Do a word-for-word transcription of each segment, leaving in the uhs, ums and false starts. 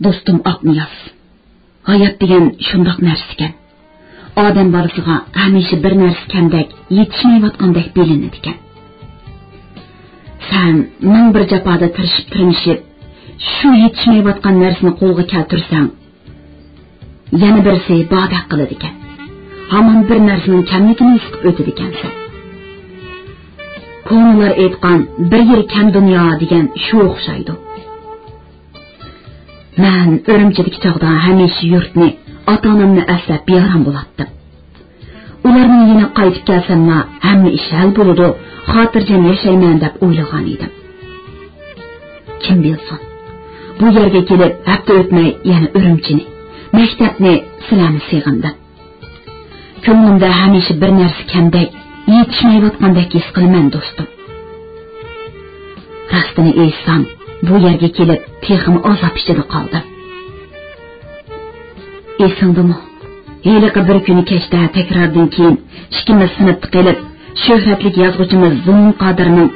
دوستۇم ئاقنىياز، ھايات دېگەن شۇنداق نەرسىكەن. ئادەم بالىسىغا ھەمىشە بىر نەرسە كەمدەك، يېتىشمەيۋاتقاندەك بىلىنىدىكەن. سەن مىڭ بىر جاپادا تىرىشىپ-تىرمىشىپ، شۇ يېتىشمەيۋاتقان نەرسىنى قولغا كەلتۈرسەڭ، يەنە بىرسى باردەك قىلىدىكەن. ھامان بىر نەرسىنىڭ كەملىكىنى ھېس قىلىپ ئۆتىدىكەنسەن. كونىلار ئېيتقان، «بىر يېرى كەم دۇنيا» دېگەن شۇ ئوخشايدۇ. مەن ئۈرۈمچىدىكى چاغدا ھەمىشە يۇرتنى، ئاتا-ئانامنى ئەسلەپ بىئارام بولاتتىم. ئۇلارنىڭ يېنىغا قايتىپ كەلسەملا، ھەممە ئىش ھەل بولىدۇ، خاتىرجەم ياشايمەن دەپ ئويلىغان ئىدىم. كىم بىلسۇن، بۇ يەرگە كېلىپ ھەپتە ئۆتمەي يەنە ئۈرۈمچىنى، مەكتەپنى، سىلەرنى سېغىندىم. كۆڭلۈمدە ھەمىشە بىر نەرسە كەمدەك، يېتىشمەيۋاتقاندەك ھېس قىلىمەن، دوستۇم. راستىنى ئېيتسام، بۇ يەرگە كېلىپ تېخىمۇ ئازاب ئىچىدە قالدىم. ئېسىڭدىمۇ؟ ھېلىقى بىر كۈنى كەچتە تەكراردىن كېيىن ئىككىمىز سىنىپتا قېلىپ، شۆھرەتلىك يازغۇچىمىز زۇنۇن قادىرنىڭ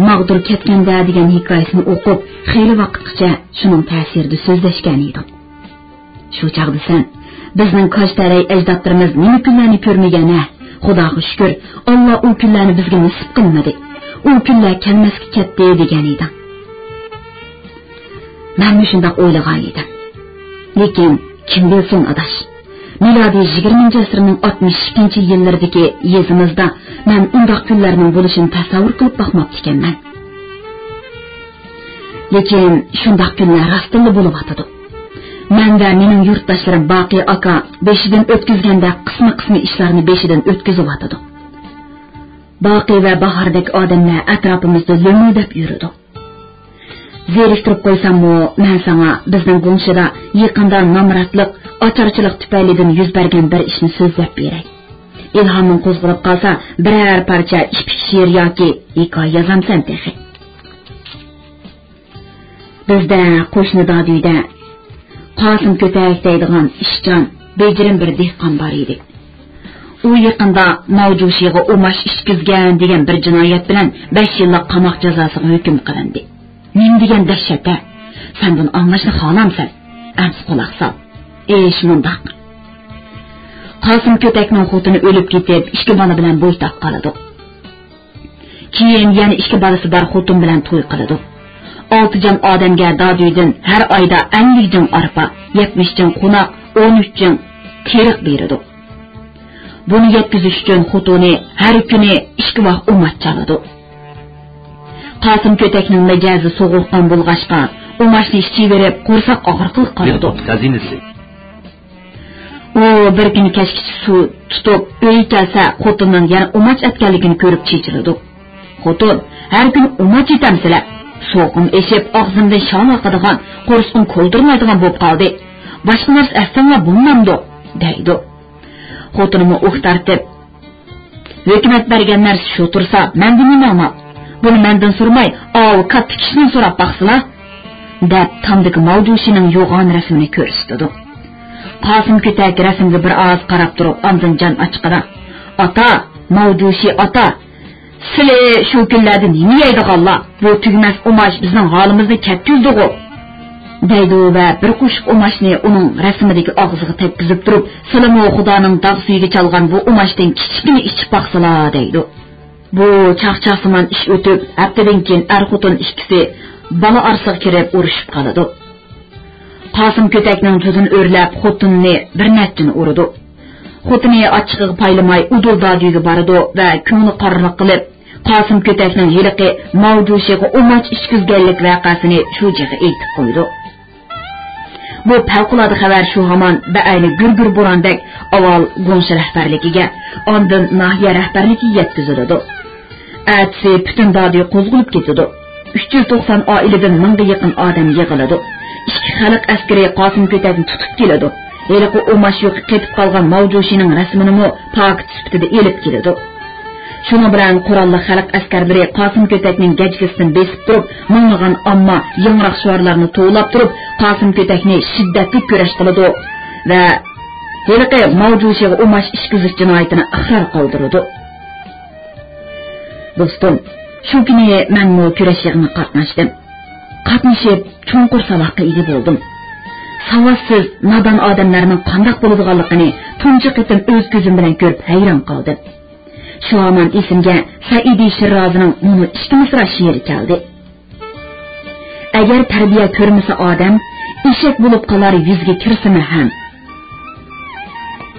«ماغدۇر كەتكەندە» دېگەن ھېكايىسىنى ئوقۇپ، خېلى ۋاقىتقىچە شۇنىڭ تەسىرىدە سۆزلەشكەن ئىدۇق. شۇ چاغدا سەن، «بىزنىڭ كاج تەلەي ئەجدادلىرىمىز نېمە كۈنلەرنى كۆرمىگەن ھە؟ خۇداغا شۈكۈر، ئاللا ئۇ كۈنلەرنى بىزگە نېسىپ قىلمىدى. ئۇ كۈنلەر كەلمەسكە كەتتى» دېگەن ئىدىڭ. مەنمۇ شۇنداق ئويلىغان ئىدىم. لېكىن كىم بىلسۇن ئاداش، مىلادىي يىگىرمىنچى ئەسىرنىڭ ئاتمىش ئىككىنچى يىللىرىدىكى يېزىمىزدا مەن ئۇنداق كۈنلەرنىڭ بولۇشىنى تەسەۋۋۇر قىلىپ باقماپتىكەنمەن. لېكىن شۇنداق كۈنلەر راستتىنلا بولۇۋاتىدۇ. مەن ۋە مېنىڭ يۇرتداشلىرىم باقى ئاكا بېشىدىن ئۆتكۈزگەندە قىسمى-قىسمى ئىشلارنى بېشىدىن ئۆتكۈزۈۋاتىدۇ. باقى ۋە باھاردەك ئادەملەر ئەتراپىمىزدا لۆمۈلدەپ يۈرىدۇ. زېرىكتۈرۈپ قويساممۇ، مەن ساڭا بىزنىڭ گۇڭشىدا يېقىندا نامراتلىق، ئاچارچىلىق تۈپەيلىدىن يۈز بەرگەن بىر ئىشنى سۆزلەپ بېرەي. ئىلھامىڭ قوزغىلىپ قالسا، بىرەر پارچە ئىپىك شېئىر ياكى ھېكايە يازامسەن تېخى؟ بىزدە قوشنا دادۈيدە قاسىم كۆتەك دەيدىغان ئىشچان، بېجىرىم بىر دېھقان بار ئىدى. ئۇ يېقىندا ماۋجۇشىغا ئۇماش ئىچكۈزگەن دېگەن بىر جىنايەت بىلەن بەش يىللىق قاماق جازاسىغا ھۆكۈم قىلىندى. نېمە دېگەن دەھشەت-ھە! سەن بۇنى ئاڭلاشنى خالامسەن؟ ئەمسە قۇلاق سال. ئىش مۇنداق. قاسىم كۆتەكنىڭ خوتۇنى ئۆلۈپ كېتىپ، ئىككى بالا بىلەن بويتاق قالىدۇ. كېيىن يەنە ئىككى بالىسى بار خوتۇن بىلەن توي قىلىدۇ. ئالتە جان ئادەمگە دادۈيدىن ھەر ئايدا ئەللىك جىڭ ئارپا، يەتمىش جىڭ قوناق، ئون ئۈچ جىڭ تېرىق بېرىدۇ. بۇنى يەتكۈزۈش ئۈچۈن خوتۇنى ھەر كۈنى ئىككى ۋاق ئۇماچ چالىدۇ. قاسىم كۆتەكنىڭ مىجەزى سوغۇققان بولغاچقا، ئۇماچنى ئىچىۋېرىپ، قورساق ئاغرىقلىق قالىدۇ. ئۇ بىر كۈنى كەچكىچە سۇ تۇتۇپ، ئۆيگە كەلسە، خوتۇنىنىڭ يەنە ئۇماچ ئەتكەنلىكىنى كۆرۈپ چېچىلىدۇ. خوتۇن، ھەر كۈنى ئۇماچ ئېتەمسىلەر؟ سوغۇقۇم ئېشىپ، ئاغزىمدىن شال ئاقىدىغان، قورسىقىم كولدۇرمايدىغان بولۇپ قالدى. باشقا نەرسە ئەتسەڭلار بولمامدۇ؟ دەيدۇ. خوتۇنىمۇ ئۇھ تارتىپ، ھۆكۈمەت بەرگەن نەرسە شۇ تۇرسا، مەندىن نېمە ئامال؟ بۇنى مەندىن سورىماي، ئاۋۇ كاتتا كىشىدىن سوراپ باقسىلا، دەپ، تامدىكى ماۋجۇشىنىڭ يوغان رەسىمىنى كۆرسىتىدۇ. قاسىم كۆتەك رەسىمگە بىر ئاز قاراپ تۇرۇپ، ئاندىن جان ئاچقىدا، «ئاتا، ماۋجۇشى ئاتا، سىلى شۇ كۈنلەردە نېمە يەيدىغانلار؟ بۇ تۈگىمەس ئۇماچ بىزنىڭ ھالىمىزنى كەتكۈزدىغۇ!» دەيدۇ ۋە بىر قوشۇق ئۇماچنى ئۇنىڭ رەسىمىدىكى ئاغزىغا تەگكۈزۈپ تۇرۇپ، «سىلىمۇ خۇدانىڭ داغ سۈيىگە چالغان بۇ ئۇماچتىن كىچىككىنە ئىچىپ باقسىلا» دەيدۇ. بۇ چاقچاقسىمان ئىش ئۆتۈپ، ھەپتىدىن كېيىن ئەر-خوتۇن ئىككىسى بالا ئارىسىغا كىرىپ ئۇرۇشۇپ قالىدۇ. قاسىم كۆتەكنىڭ جۇزىنى ئۆرلەپ، خوتۇنىنى بىر نەچچىنى ئۇرىدۇ. خوتۇنى ئاچچىقىغا پايلىماي، ئۇدۇل دادۈيگە بارىدۇ ۋە كۆڭلى قارىلىق قىلىپ، قاسىم كۆتەكنىڭ ھېلىقى ماۋجۇشىغا ئۇماچ ئىچكۈزگەنلىك ۋەقەسىنى شۇجىغا ئېيتىپ قويىدۇ. بۇ پەۋقۇلئاددە خەۋەر شۇ ھامان بەئەينى گۈر-گۈر بوران بەك ئاۋۋال گۇڭشې رەھبەرلىكىگە، ئاندىن ناھىيە رەھبەرلىكىگە يەتكۈزۈلىدۇ. ئەتىسى پۈتۈن دادۈي قوزغىلىپ كېتىدۇ. ئۈچ يۈز توقسان ئائىلىدىن مىڭغا يېقىن ئادەم يىغىلىدۇ. ئىككى خەلق ئەسكىرى قاسىم كۆتەكنى تۇتۇپ كېلىدۇ. ھېلىقى ئۇماچ يۇقى قېتىپ قالغان ماۋجۇشىنىڭ رەسىمىنىمۇ پاكىت سۈپىتىدە ئېلىپ كېلىدۇ. شۇنىڭ بىلەن قوراللىق خەلق ئەسكەرلىرى قاسىم كۆتەكنىڭ گەجگىسىدىن بېسىپ تۇرۇپ، مىڭلىغان ئامما ياڭراق شوئارلارنى توۋلاپ تۇرۇپ، قاسىم كۆتەكنى شىددەتلىك كۈرەش قىلىدۇ ۋە ھېلىقى ماۋجۇشىغا ئۇماچ ئىچكۈزۈش جىنايىتىنى ئىقرار قىلدۇرىدۇ. دوستۇم، شۇ كۈنى مەنمۇ كۈرەش يىغىنىغا قاتناشتىم. قاتنىشىپ، چوڭقۇر ساۋاققا ئىگە بولدۇم. ساۋاتسىز، نادان ئادەملەرنىڭ قانداق بولىدىغانلىقىنى تۇنجى قېتىم ئۆز كۆزۈم بىلەن كۆرۈپ ھەيران قالدىم. شۇ ھامان ئېسىمگە سەئىدى شىررازىنىڭ مۇنۇ ئىككى مىسرا شېئىرى كەلدى. ئەگەر تەربىيە كۆرمىسە ئادەم، ئېشەك بولۇپ قالار يۈزگە كىرسىمۇ ھەم.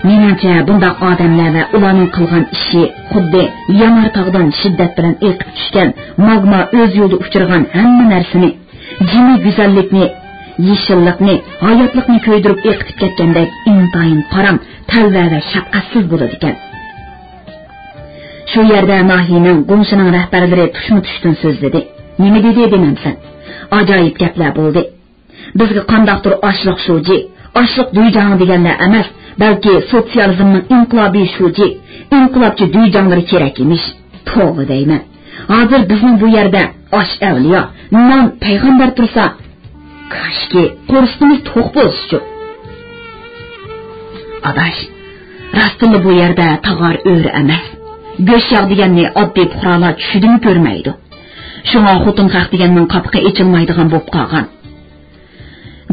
مېنىڭچە، بۇنداق ئادەملەر ۋە ئۇلارنىڭ قىلغان ئىشى خۇددى يانار تاغدىن شىددەت بىلەن ئېقىپ چۈشكەن ماگما ئۆز يولىدا ئۇچرىغان ھەممە نەرسىنى، جىمى گۈزەللىكنى، يېشىللىقنى، ھاياتلىقنى كۆيدۈرۈپ ئېقىتىپ كەتكەندەك ئىنتايىن قارام، تەلۋە ۋە شەپقەتسىز بولىدىكەن. شۇ يەردە ناھىيەنىڭ، گۇڭشېنىڭ رەھبەرلىرى تۇشمۇ تۇشتىن سۆزلىدى. نېمە دېدى دېمەمسەن؟ ئاجايىپ گەپلەر بولدى. بىزگە قانداقتۇر ئاشلىق شۇجى، ئاشلىق دۈيجاڭ دېگەنلەر ئەمەس، بەلكى سوتسىيالىزمنىڭ ئىنقىلابىي شۇجى، ئىنقىلابچى دۈيجاڭلىرى كېرەك ئىمىش. توۋا دەيمەن. ھازىر بىزنىڭ بۇ يەردە ئاش ئەۋلىيا، نان پەيغەمبەر تۇرسا، كاشكى، قورسىقىمىز توق بولسىچۇ. ئاداش، راستتىنلا بۇ يەردە تاغار ئۆرە ئەمەس. گۆش ياغ دېگەننى ئاددىي پۇقرالار چۈشىدىمۇ كۆرمەيدۇ. شۇڭا خوتۇن خەق دېگەننىڭ قاپىقى ئېچىلمايدىغان بولۇپ قالغان.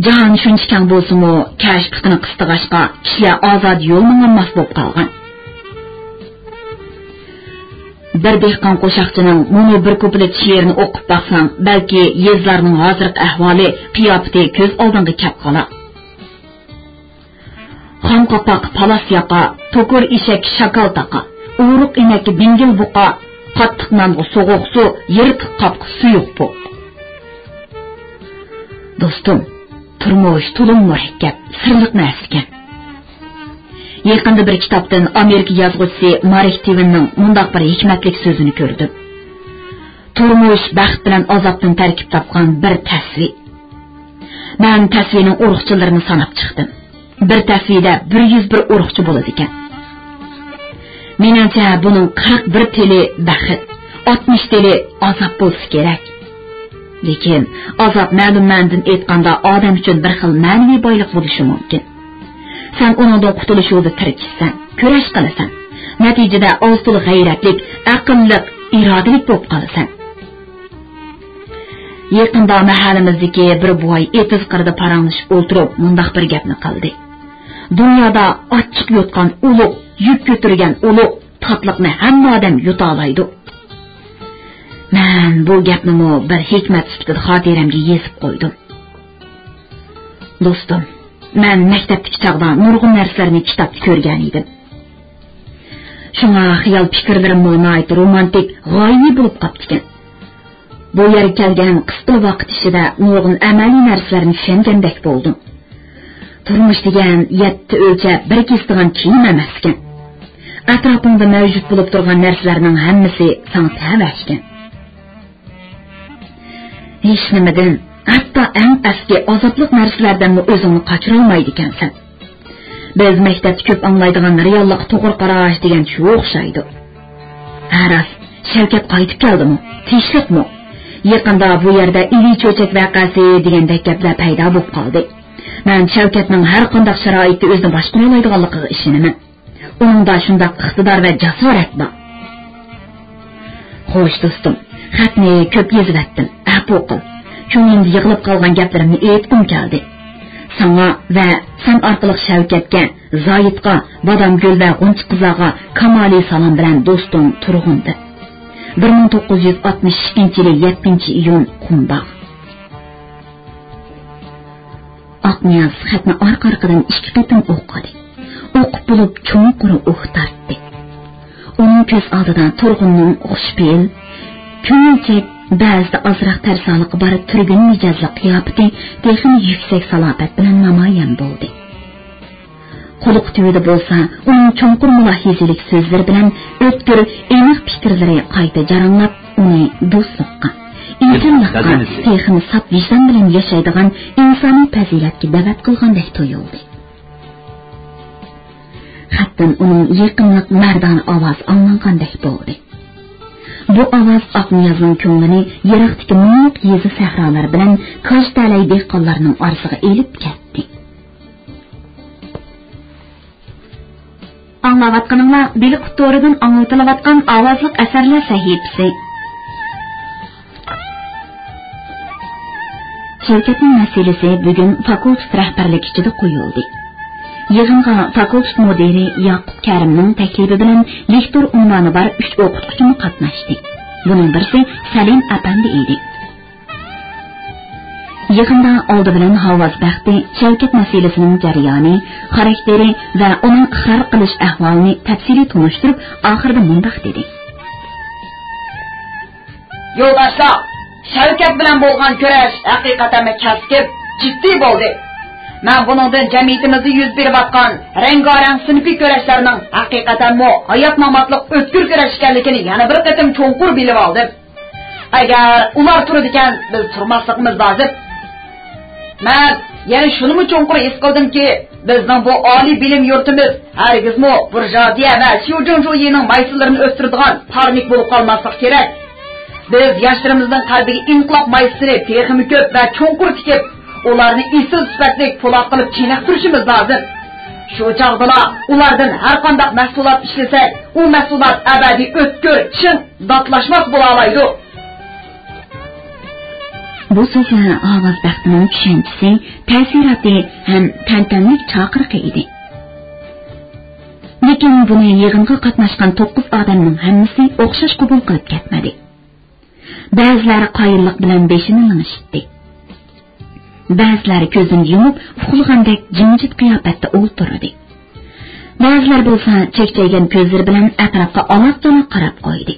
جاھان شۇنچە كەڭ بولسىمۇ، كەش پۇتىنى قىستىغاچقا، كىشىلەر ئازادە يول ماڭالماس بولۇپ قالغان. بىر دېھقان قوشاقچىنىڭ مۇنۇ بىر كۇپلېت شېئىرىنى ئوقۇپ باقساڭ، بەلكى يېزىلارنىڭ ھازىرقى ئەھۋالى، قىياپىتى كۆز ئالدىڭغا كەپ قالار. خام قاپاق پالاس ياقا، توكۇر ئېشەك شاكال تاقا، ئورۇق ئىنەك دىڭگىل بۇقا، قاتتىق نانغا سوغۇق سۇ، يىرتىق قاپقا سۇيۇق پوق. دوستۇم، تۇرمۇش تولىمۇ مۇرەككەپ، سىرلىق نەرسىكەن. يېقىندا بىر كىتابتىن ئامېرىكا يازغۇچىسى مارك تۋېننىڭ مۇنداق بىر ھېكمەتلىك سۆزىنى كۆردۈم. تۇرمۇش بەخت بىلەن ئازابتىن تەركىب تاپقان بىر تەسۋى. مەن تەسۋىنىڭ ئۇرۇقچىلىرىنى ساناپ چىقتىم. بىر تەسۋىدە بىر يۈز بىر ئۇرۇقچى بولىدىكەن. مېنىڭچە، بۇنىڭ قىرىق بىر تىلى بەخت، ئاتمىش تىلى ئازاب بولسا كېرەك. لېكىن ئازاب، مەلۇم مەنىدىن ئېيتقاندا، ئادەم ئۈچۈن بىر خىل مەنىۋى بايلىق بولۇشى مۇمكىن. سەن ئۇنىڭدىن قۇتۇلۇش يولىدا تىركىشىسەن، كۈرەش قىلىسەن. نەتىجىدە ئاز-تولا غەيرەتلىك، ئەقىللىق، ئىرادىلىك بولۇپ قالىسەن. يېقىندا مەھەللىمىزدىكى بىر بوۋاي ئېتىز قىرىدا پاراڭلىشىپ ئولتۇرۇپ مۇنداق بىر گەپنى قىلدى: «دۇنيادا ئاچچىق يوتقان ئۇلۇغ، يۈك كۆتۈرگەن ئۇلۇغ، تاتلىقنى ھەممە ئادەم يۇتالايدۇ.» مەن بۇ گەپنىمۇ بىر ھېكمەت سۈپىتىدە خاتىرەمگە يېزىپ قويدۇم. دوستۇم، مەن مەكتەپتىكى چاغدا نۇرغۇن نەرسىلەرنى كىتابتا كۆرگەن ئىدىم. شۇڭا خىيال پىكىرلىرىممۇ ناھايىتى رومانتىك، غايىۋى بولۇپ قاپتىكەن. بۇ يەرگە كەلگەن قىسقىلا ۋاقىت ئىچىدە نۇرغۇن ئەمەلىي نەرسىلەرنى چۈشەنگەندەك بولدۇم. تۇرمۇش دېگەن يەتتە ئۆلچەپ بىر كېسىدىغان كىيىم ئەمەسكەن. ئەتراپىڭدا مەۋجۇت بولۇپ تۇرغان نەرسىلەرنىڭ ھەممىسى ساڭا تەۋەشكەن. ھېچنېمىدىن، ھەتتا ئەڭ ئەسكى ئازابلىق نەرسىلەردىنمۇ ئۆزۈڭنى قاچۇرالمايدىكەنسەن. بىز مەكتەپتە كۆپ ئاڭلايدىغان «رېئاللىققا توغرا قاراش» دېگەن شۇغا ئوخشايدۇ. ھە راست، شەۋكەت قايتىپ كەلدىمۇ؟ تىنچلىقمۇ؟ يېقىندا بۇ يەردە ئىلى چۆچەك ۋەقەسى دېگەندەك گەپلەر پەيدا بولۇپ قالدى. مەن شەۋكەتنىڭ ھەر قانداق شارائىتتا ئۆزىنى باشقۇرالايدىغانلىقىغا ئىشىنىمەن. ئۇنىڭدا شۇنداق ئىقتىدار ۋە جاسارەت بار. خوش، دوستۇم، خەتنى كۆپ يېزىۋەتتىم، ئەپۇ قىل. كۆڭلۈمدە يىغىلىپ قالغان گەپلىرىمنى ئېيتقۇم كەلدى. ساڭا ۋە سەن ئارقىلىق شەۋكەتكە، زايىتقا، بادامگۈل ۋە غۇنچە قىزلارغا كامالىي سالام بىلەن، دوستۇڭ تۇرغۇن دەپ. بىر مىڭ توققۇز يۈز ئاتمىش ئىككىنچى يىلى يەتتىنچى ئىيۇن، قۇمباغ. ئاقنىياز خەتنى ئارقا-ئارقىدىن ئىككى قېتىم ئوقۇدى. ئوقۇپ بولۇپ چوڭقۇر ئۇھ تارتتى. ئۇنىڭ كۆز ئالدىدا تۇرغۇننىڭ خۇشپېئىل، كۆڭۈلچەك، بەزىدە ئازراق تەرسالىقى بار تۈرگۈن مىجەزلىك قىياپىتى تېخىمۇ يۈكسەك سالاپەت بىلەن نامايان بولدى. قۇلىقى تۈۋىدە بولسا ئۇنىڭ چوڭقۇر مۇلاھىزىلىك سۆزلىرى بىلەن ئۆتكۈر، ئېنىق پىكىرلىرى قايتا جاراڭلاپ، ئۇنى دوستلۇققا، ئىنسانلىققا، تېخىمۇ ساپ ۋىجدان بىلەن ياشايدىغان ئىنسانىي پەزىلەتكە دەۋەت قىلغاندەك تۇيۇلدى. خەتتىن ئۇنىڭ يېقىملىق مەردانە ئاۋازى ئاڭلانغاندەك بولدى. بۇ ئاۋاز ئاقنىيازنىڭ كۆڭلىنى يىراقتىكى مۇڭلۇق يېزا سەھرالار بىلەن كاج تەلەي دېھقانلارنىڭ ئارىسىغا ئېلىپ كەتتى. ئاڭلاۋاتقىنىڭلار بىلىك تورىدىن ئاڭلىتىلىۋاتقان ئاۋازلىق ئەسەرلەر سەھىپىسى. شەۋكەتنىڭ مەسىلىسى بۈگۈن فاكۇلتېت رەھبەرلىكى ئىچىدە قويۇلدى. يىغىنغا فاكۇلتېت مۇدىرى ياقۇپ كەرىمنىڭ تەكلىپى بىلەن لېكتور ئۇنۋانى بار ئۈچ ئوقۇتقۇچىمۇ قاتناشتى. بۇنىڭ بىرسى سەلىم ئەپەندى ئىدى. يىغىندا ئالدى بىلەن ھاۋاز بەختى شەۋكەت مەسىلىسىنىڭ جەريانى، خاراكتېرى ۋە ئۇنىڭ ئىقرار قىلىش ئەھۋالىنى تەپسىلىي تونۇشتۇرۇپ، ئاخىرىدا مۇنداق دېدى. يولداشلار، شەۋكەت بىلەن بولغان كۈرەش ھەقىقەتەنمۇ كەسكىن، جىددىي بولدى. مەن بۇنىڭدىن جەمئىيىتىمىزدە يۈز بېرىۋاتقان رەڭگارەڭ سىنىپىي كۈرەشلەرنىڭ ھەقىقەتەنمۇ ھايات-ماماتلىق ئۆتكۈر كۈرەش ئىكەنلىكىنى يەنە بىر قېتىم چوڭقۇر بىلىۋالدىم. ئەگەر ئۇلار تۇرىدىكەن، بىز تۇرماسلىقىمىز لازىم. مەن يەنە شۇنىمۇ چوڭقۇر ھېس قىلدىمكى، بىزنىڭ بۇ ئالىي بىلىم يۇرتىمىز ھەرگىزمۇ بۇرژۇئازىيە ۋە شيۇجىڭژۇيىنىڭ مايسىلىرىنى ئۆستۈرىدىغان پارنىك بولۇپ قالماسلىقى كېرەك. بىز ياشلىرىمىزنىڭ قەلبىگە ئىنقىلاب مايسىسىنى تېخىمۇ كۆپ ۋە چوڭقۇر تىكىپ، ئۇلارنى ئېسىل سۈپەتلىك پولات قىلىپ چېنىقتۇرۇشىمىز لازىم. شۇ چاغدىلا ئۇلاردىن ھەرقانداق مەھسۇلات ئىشلىسەك، ئۇ مەھسۇلات ئەبەدىي ئۆتكۈر، چىڭ، داتلاشماس بولالايدۇ. بۇ سۆزلەر ئاۋاز بەختىنىڭ چۈشەنچىسى، تەسىراتى ھەم تەنتەنىلىك چاقىرىقى ئىدى. لېكىن بۇنى يىغىنغا قاتناشقان توققۇز ئادەمنىڭ ھەممىسى ئوخشاش قوبۇل قىلىپ كەتمىدى. بەزىلەر قايىللىق بىلەن بېشىنى لىڭشىتتى. بەزىلەر كۆزىنى يۇمۇپ ئۇخلىغاندەك جىمجىت قىياپەتتە ئولتۇردى. بەزىلەر بولسا چەكچەيگەن كۆزلىرى بىلەن ئەتراپقا ئالاقچالاق قاراپ قويدى.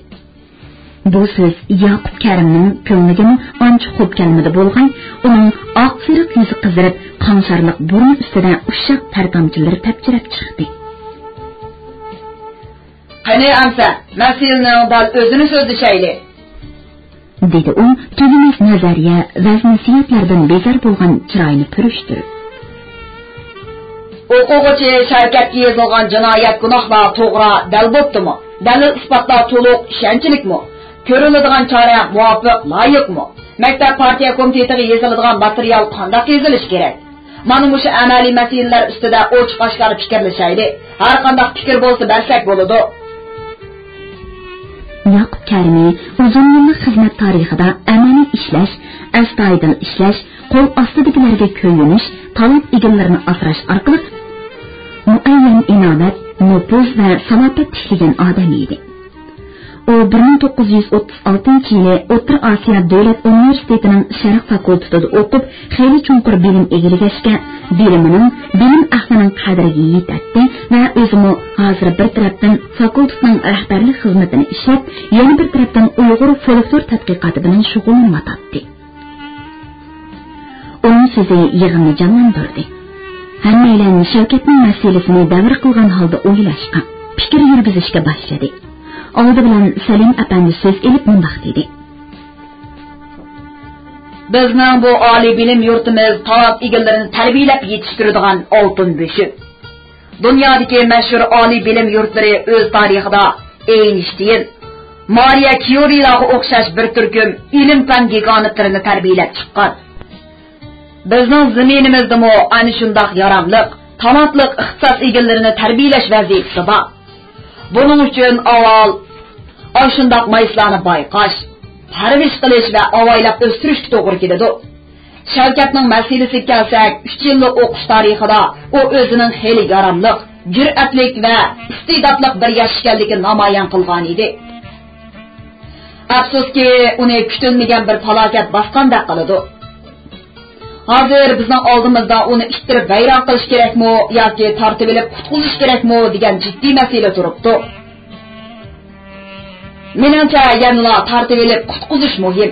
بۇ سۆز ياقۇپ كەرىمنىڭ كۆڭلىگىمۇ ئانچە خوپ كەلمىدى بولغاي، ئۇنىڭ ئاق سېرىق يۈزى قىزىرىپ، قاڭشارلىق بۇرنى ئۈستىدە ئۇششاق تەر تامچىلىرى تەپچىرەپ چىقتى. قېنى ئەمسە، مەسىلىنىڭ دەل ئۆزىنى سۆزلىشەيلى. دېدى ئۇ تۈگىمەس نەزەرىيە، ۋەز-نەسىھەتلەردىن بىزار بولغان چىرايىنى پۈرۈشتۈرۈپ. ئوقۇغۇچى شەۋكەتكە يېزىلغان جىنايەت گۇناھلار توغرا، دەل بوپتۇمۇ؟ دەلىل-ئىسپاتلار تولۇق، ئىشەنچلىكمۇ؟ كۆرۈلىدىغان چارە مۇۋاپىق، لايىقمۇ؟ مەكتەپ پارتىيە كومىتېتىغا يېزىلىدىغان ماتېرىيال قانداق يېزىلىشى كېرەك؟ مانا مۇشۇ ئەمەلىي مەسىلىلەر ئۈستىدە ئوچۇق-ئاشكارا پىكىرلىشەيلى. ھەرقانداق پىكىر بولسا بەرسەك بولىدۇ. ياقۇپ كەرىمى ئۇزۇن يىللىق خىزمەت تارىخىدا ئەمەلىي ئىشلەش، ئەستايىدىل ئىشلەش، قول ئاستىدىكىلەرگە كۆيۈنۈش، تالانت ئىگىلىرىنى ئاسراش ئارقىلىق مۇئەييەن ئىناۋەت، نوپۇز ۋە سالاپەت تىكلىگەن ئادەم ئىدى. ئۇ بىر مىڭ توققۇز يۈز ئوتتۇز ئالتىنچى يىلى ئوتتۇرا ئاسىيا دۆلەت ئۇنىۋېرسىتېتىنىڭ شەرق فاكۇلتېتىدا ئوقۇپ، خېلى چوڭقۇر بىلىم ئىگىلىگەچكە، بىلىمىنىڭ، بىلىم ئەھلىنىڭ قەدرىگە يېتەتتى ۋە ئۆزىمۇ ھازىر بىر تەرەپتىن فاكۇلتېتنىڭ رەھبەرلىك خىزمىتىنى ئىشلەپ، يەنە بىر تەرەپتىن ئۇيغۇر فولكلور تەتقىقاتى بىلەن شۇغۇللىنىۋاتاتتى. ئۇنىڭ سۆزى يىغىننى جانلاندۇردى. ھەممەيلەن شەۋكەتنىڭ مەسىلىسىنى دەۋر قىلغان ھالدا ئويلاشقا، پىكىر يۈرگۈزۈشكە باشلىدى. ئالدى بىلەن سەلىم ئەپەندى سۆز ئېلىپ مۇنداق دېدى. بىزنىڭ بۇ ئالىي بىلىم يۇرتىمىز تالانت ئىگىلىرىنى تەربىيەلەپ يېتىشتۈرىدىغان ئالتۇن بۆشۈك. دۇنيادىكى مەشھۇر ئالىي بىلىم يۇرتلىرى ئۆز تارىخىدا ئېينىشتىين، مارىيە كيۇرىلارغا ئوخشاش بىر تۈركۈم ئىلىم-پەن گىگانتلىرىنى تەربىيەلەپ چىققان. بىزنىڭ زېمىنىمىزدىمۇ ئەنە شۇنداق ياراملىق، تالانتلىق ئىختىساس ئىگىلىرىنى تەربىيەلەش ۋەزىپىسى بار. بۇنىڭ ئۈچۈن ئاۋۋال ئاشۇنداق مايسىلارنى بايقاش، پەرۋىش قىلىش ۋە ئاۋايلاپ ئۆستۈرۈشكە توغرا كېلىدۇ. شەۋكەتنىڭ مەسىلىسىگە كەلسەك، ئۈچ يىللىق ئوقۇش تارىخىدا ئۇ ئۆزىنىڭ خېلى ياراملىق، جۈرئەتلىك ۋە ئىستېداتلىق بىر ياش ئىكەنلىكىنى نامايان قىلغانىدى. ئەپسۇسكى، ئۇنى كۈتۈلمىگەن بىر پالاكەت باسقاندەك قىلىدۇ. ھازىر بىزنىڭ ئالدىمىزدا ئۇنى ئىتتىرىپ ۋەيران قىلىش كېرەكمۇ ياكى تارتىۋېلىپ قۇتقۇزۇش كېرەكمۇ دېگەن جىددىي مەسىلە تۇرۇپتۇ. مېنىڭچە، يەنىلا تارتىۋېلىپ قۇتقۇزۇش مۇھىم.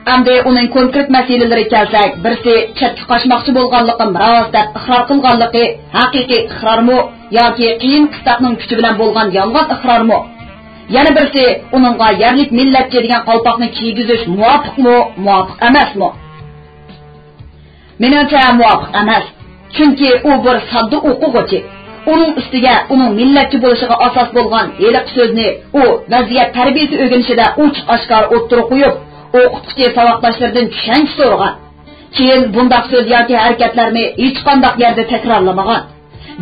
ئەمدى ئۇنىڭ كونكرېت مەسىلىلىرىگە كەلسەك، بىرسى چەتكە قاچماقچى بولغانلىقىم راست دەپ ئىقرار قىلغانلىقى ھەقىقىي ئىقرارمۇ ياكى قىيىن قىستاقنىڭ كۈچى بىلەن بولغان يالغان ئىقرارمۇ؟ يەنە بىرسى ئۇنىڭغا يەرلىك مىللەتچى دېگەن قالپاقنى كىيگۈزۈش مۇۋاپىقمۇ، مۇۋاپىق ئەمەسمۇ؟ مېنىڭچە مۇۋاپىق ئەمەس. چۈنكى ئۇ بىر ساددا ئوقۇغۇچى. ئۇنىڭ ئۈستىگە ئۇنىڭ مىللەتچى بولۇشىغا ئاساس بولغان ھېلىقى سۆزنى ئۇ ۋەزىيەت تەربىيەسى ئۆگىنىشىدە ئوچۇق-ئاشكارا ئوتتۇرىغا قويۇپ، ئوقۇتقۇچى ساۋاقداشلىرىدىن چۈشەنچە سورىغان. كېيىن بۇنداق سۆز ياكى ھەرىكەتلەرنى ھېچقانداق يەردە تەكرارلىمىغان.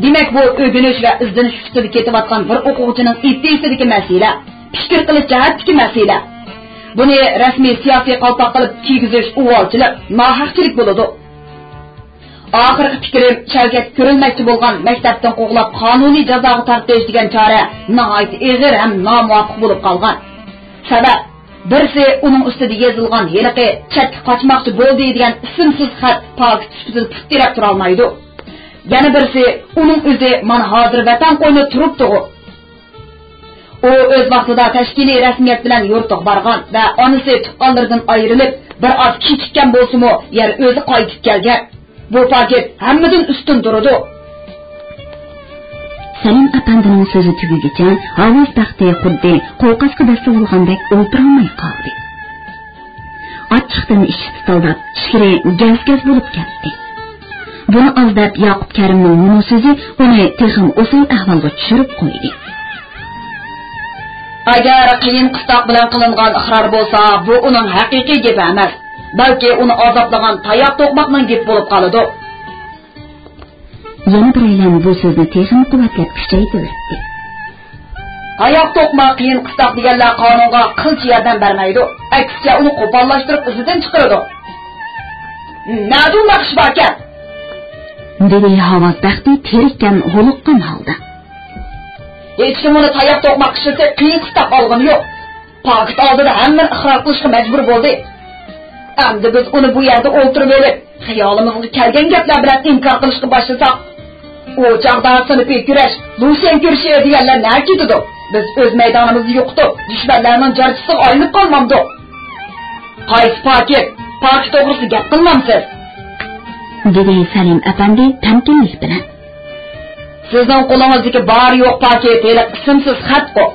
دېمەك، بۇ ئۆگىنىش ۋە ئىزدىنىش ئۈستىدە كېتىۋاتقان بىر ئوقۇغۇچىنىڭ ئىدىيىسىدىكى مەسىلە، پىكىر قىلىش جەھەتتىكى مەسىلە. بۇنى رەسمىي سىياسىي قالپاق قىلىپ كىيگۈزۈش ئۇۋالچىلىق، ناھەقچىلىك بولىدۇ. ئاخىرقى پىكرىم، شەۋكەت كۆرۈلمەكچى بولغان مەكتەپتىن قوغلاپ قانۇنىي جازاغا تارتىش دېگەن چارە ناھايىتى ئېغىر ھەم نامۇۋاپىق بولۇپ قالغان. سەۋەب، بىرسى ئۇنىڭ ئۈستىدە يېزىلغان ھېلىقى چەتكە قاچماقچى بولدى دېگەن ئىسىمسىز خەت پاكىت سۈپىتىدە پۇت تىرەپ تۇرالمايدۇ. يەنە بىرسى ئۇنىڭ ئۆزى مانا ھازىر ۋەتەن قوينىدا تۇرۇپتىغۇ. ئۇ ئۆز ۋاقتىدا تەشكىلىي رەسمىيەت بىلەن يۇرتىغا بارغان ۋە ئانىسى تۇغقانلىرىدىن ئايرىلىپ، بىر ئاز كېچىككەن بولسىمۇ، يەنە ئۆزى قايتىپ كەلگەن. بۇ پاكىت ھەممىدىن ئۈستۈن تۇرىدۇ. سەلىم ئەپەندىنىڭ سۆزى تۈگىگىچە ھاۋاز بەختى خۇددى قوقاسقا دەسسىۋالغاندەك ئولتۇرالماي قالدى. ئاچچىقتىن ئىچى تىتىلداپ، ئىچكىرى گەز-گەز بولۇپ كەتتى. بۇنى ئاز دەپ ياقۇپ كەرىمنىڭ مۇنۇ سۆزى ئۇنى تېخىمۇ ئوسال ئەھۋالغا چۈشۈرۈپ قويدى. ئەگەر قىيىن قىستاق بىلەن قىلىنغان ئىقرار بولسا، بۇ ئۇنىڭ ھەقىقىي گېپى ئەمەس، بەلكى ئۇنى ئازابلىغان تاياق توقماقنىڭ گېپى بولۇپ قالىدۇ. يەنە بىرەيلەن بۇ سۆزنى تېخىمۇ قۇۋۋەتلەپ كۈچەيتىۋەتتى. تاياق توقماق، قىيىن قىستاق دېگەنلەر قانۇنغا قىلچە ياردەم بەرمەيدۇ. ئەكسىچە ئۇنى قوپاللاشتۇرۇپ ئىزىدىن چىقىرىدۇ. نەدە ئۇنداق ئىش باركەن؟ دېدى ھاۋاز بەختى تېرىككەن، ھولۇققان ھالدا. ھېچكىم ئۇنى تاياق توقماق ئىشلىتىپ قىيىن قىستاق ئالغىنى يوق. پاكىت ئالدىدا ھەممىنى ئىقرار قىلىشقا مەجبۇر بولدى. ئەمدى بىز ئۇنى بۇ يەردە ئولتۇرۇۋېلىپ، خىيالىمىزغا كەلگەن گەپلەر بىلەن ئىنكار قىلىشقا باشلىساق، ئۇ چاغدا سىنىپىي كۈرەش، لۇشيەن كۈرىشى دېگەنلەر نەگە كېتىدۇ؟ بىز ئۆز مەيدانىمىزنى يوقىتىپ، دۈشمەنلەرنىڭ جارچىسىغا ئايلىنىپ قالمامدۇق؟ قايسى پاكىت؟ پاكىت توغرىسىدا گەپ قىلمامسىز؟ دېدى سەلىم ئەپەندى تەمكىنلىك بىلەن. سىزنىڭ قولىڭىزدىكى بار-يوق پاكىت ھېلىقى ئىسىمسىز خەتقۇ.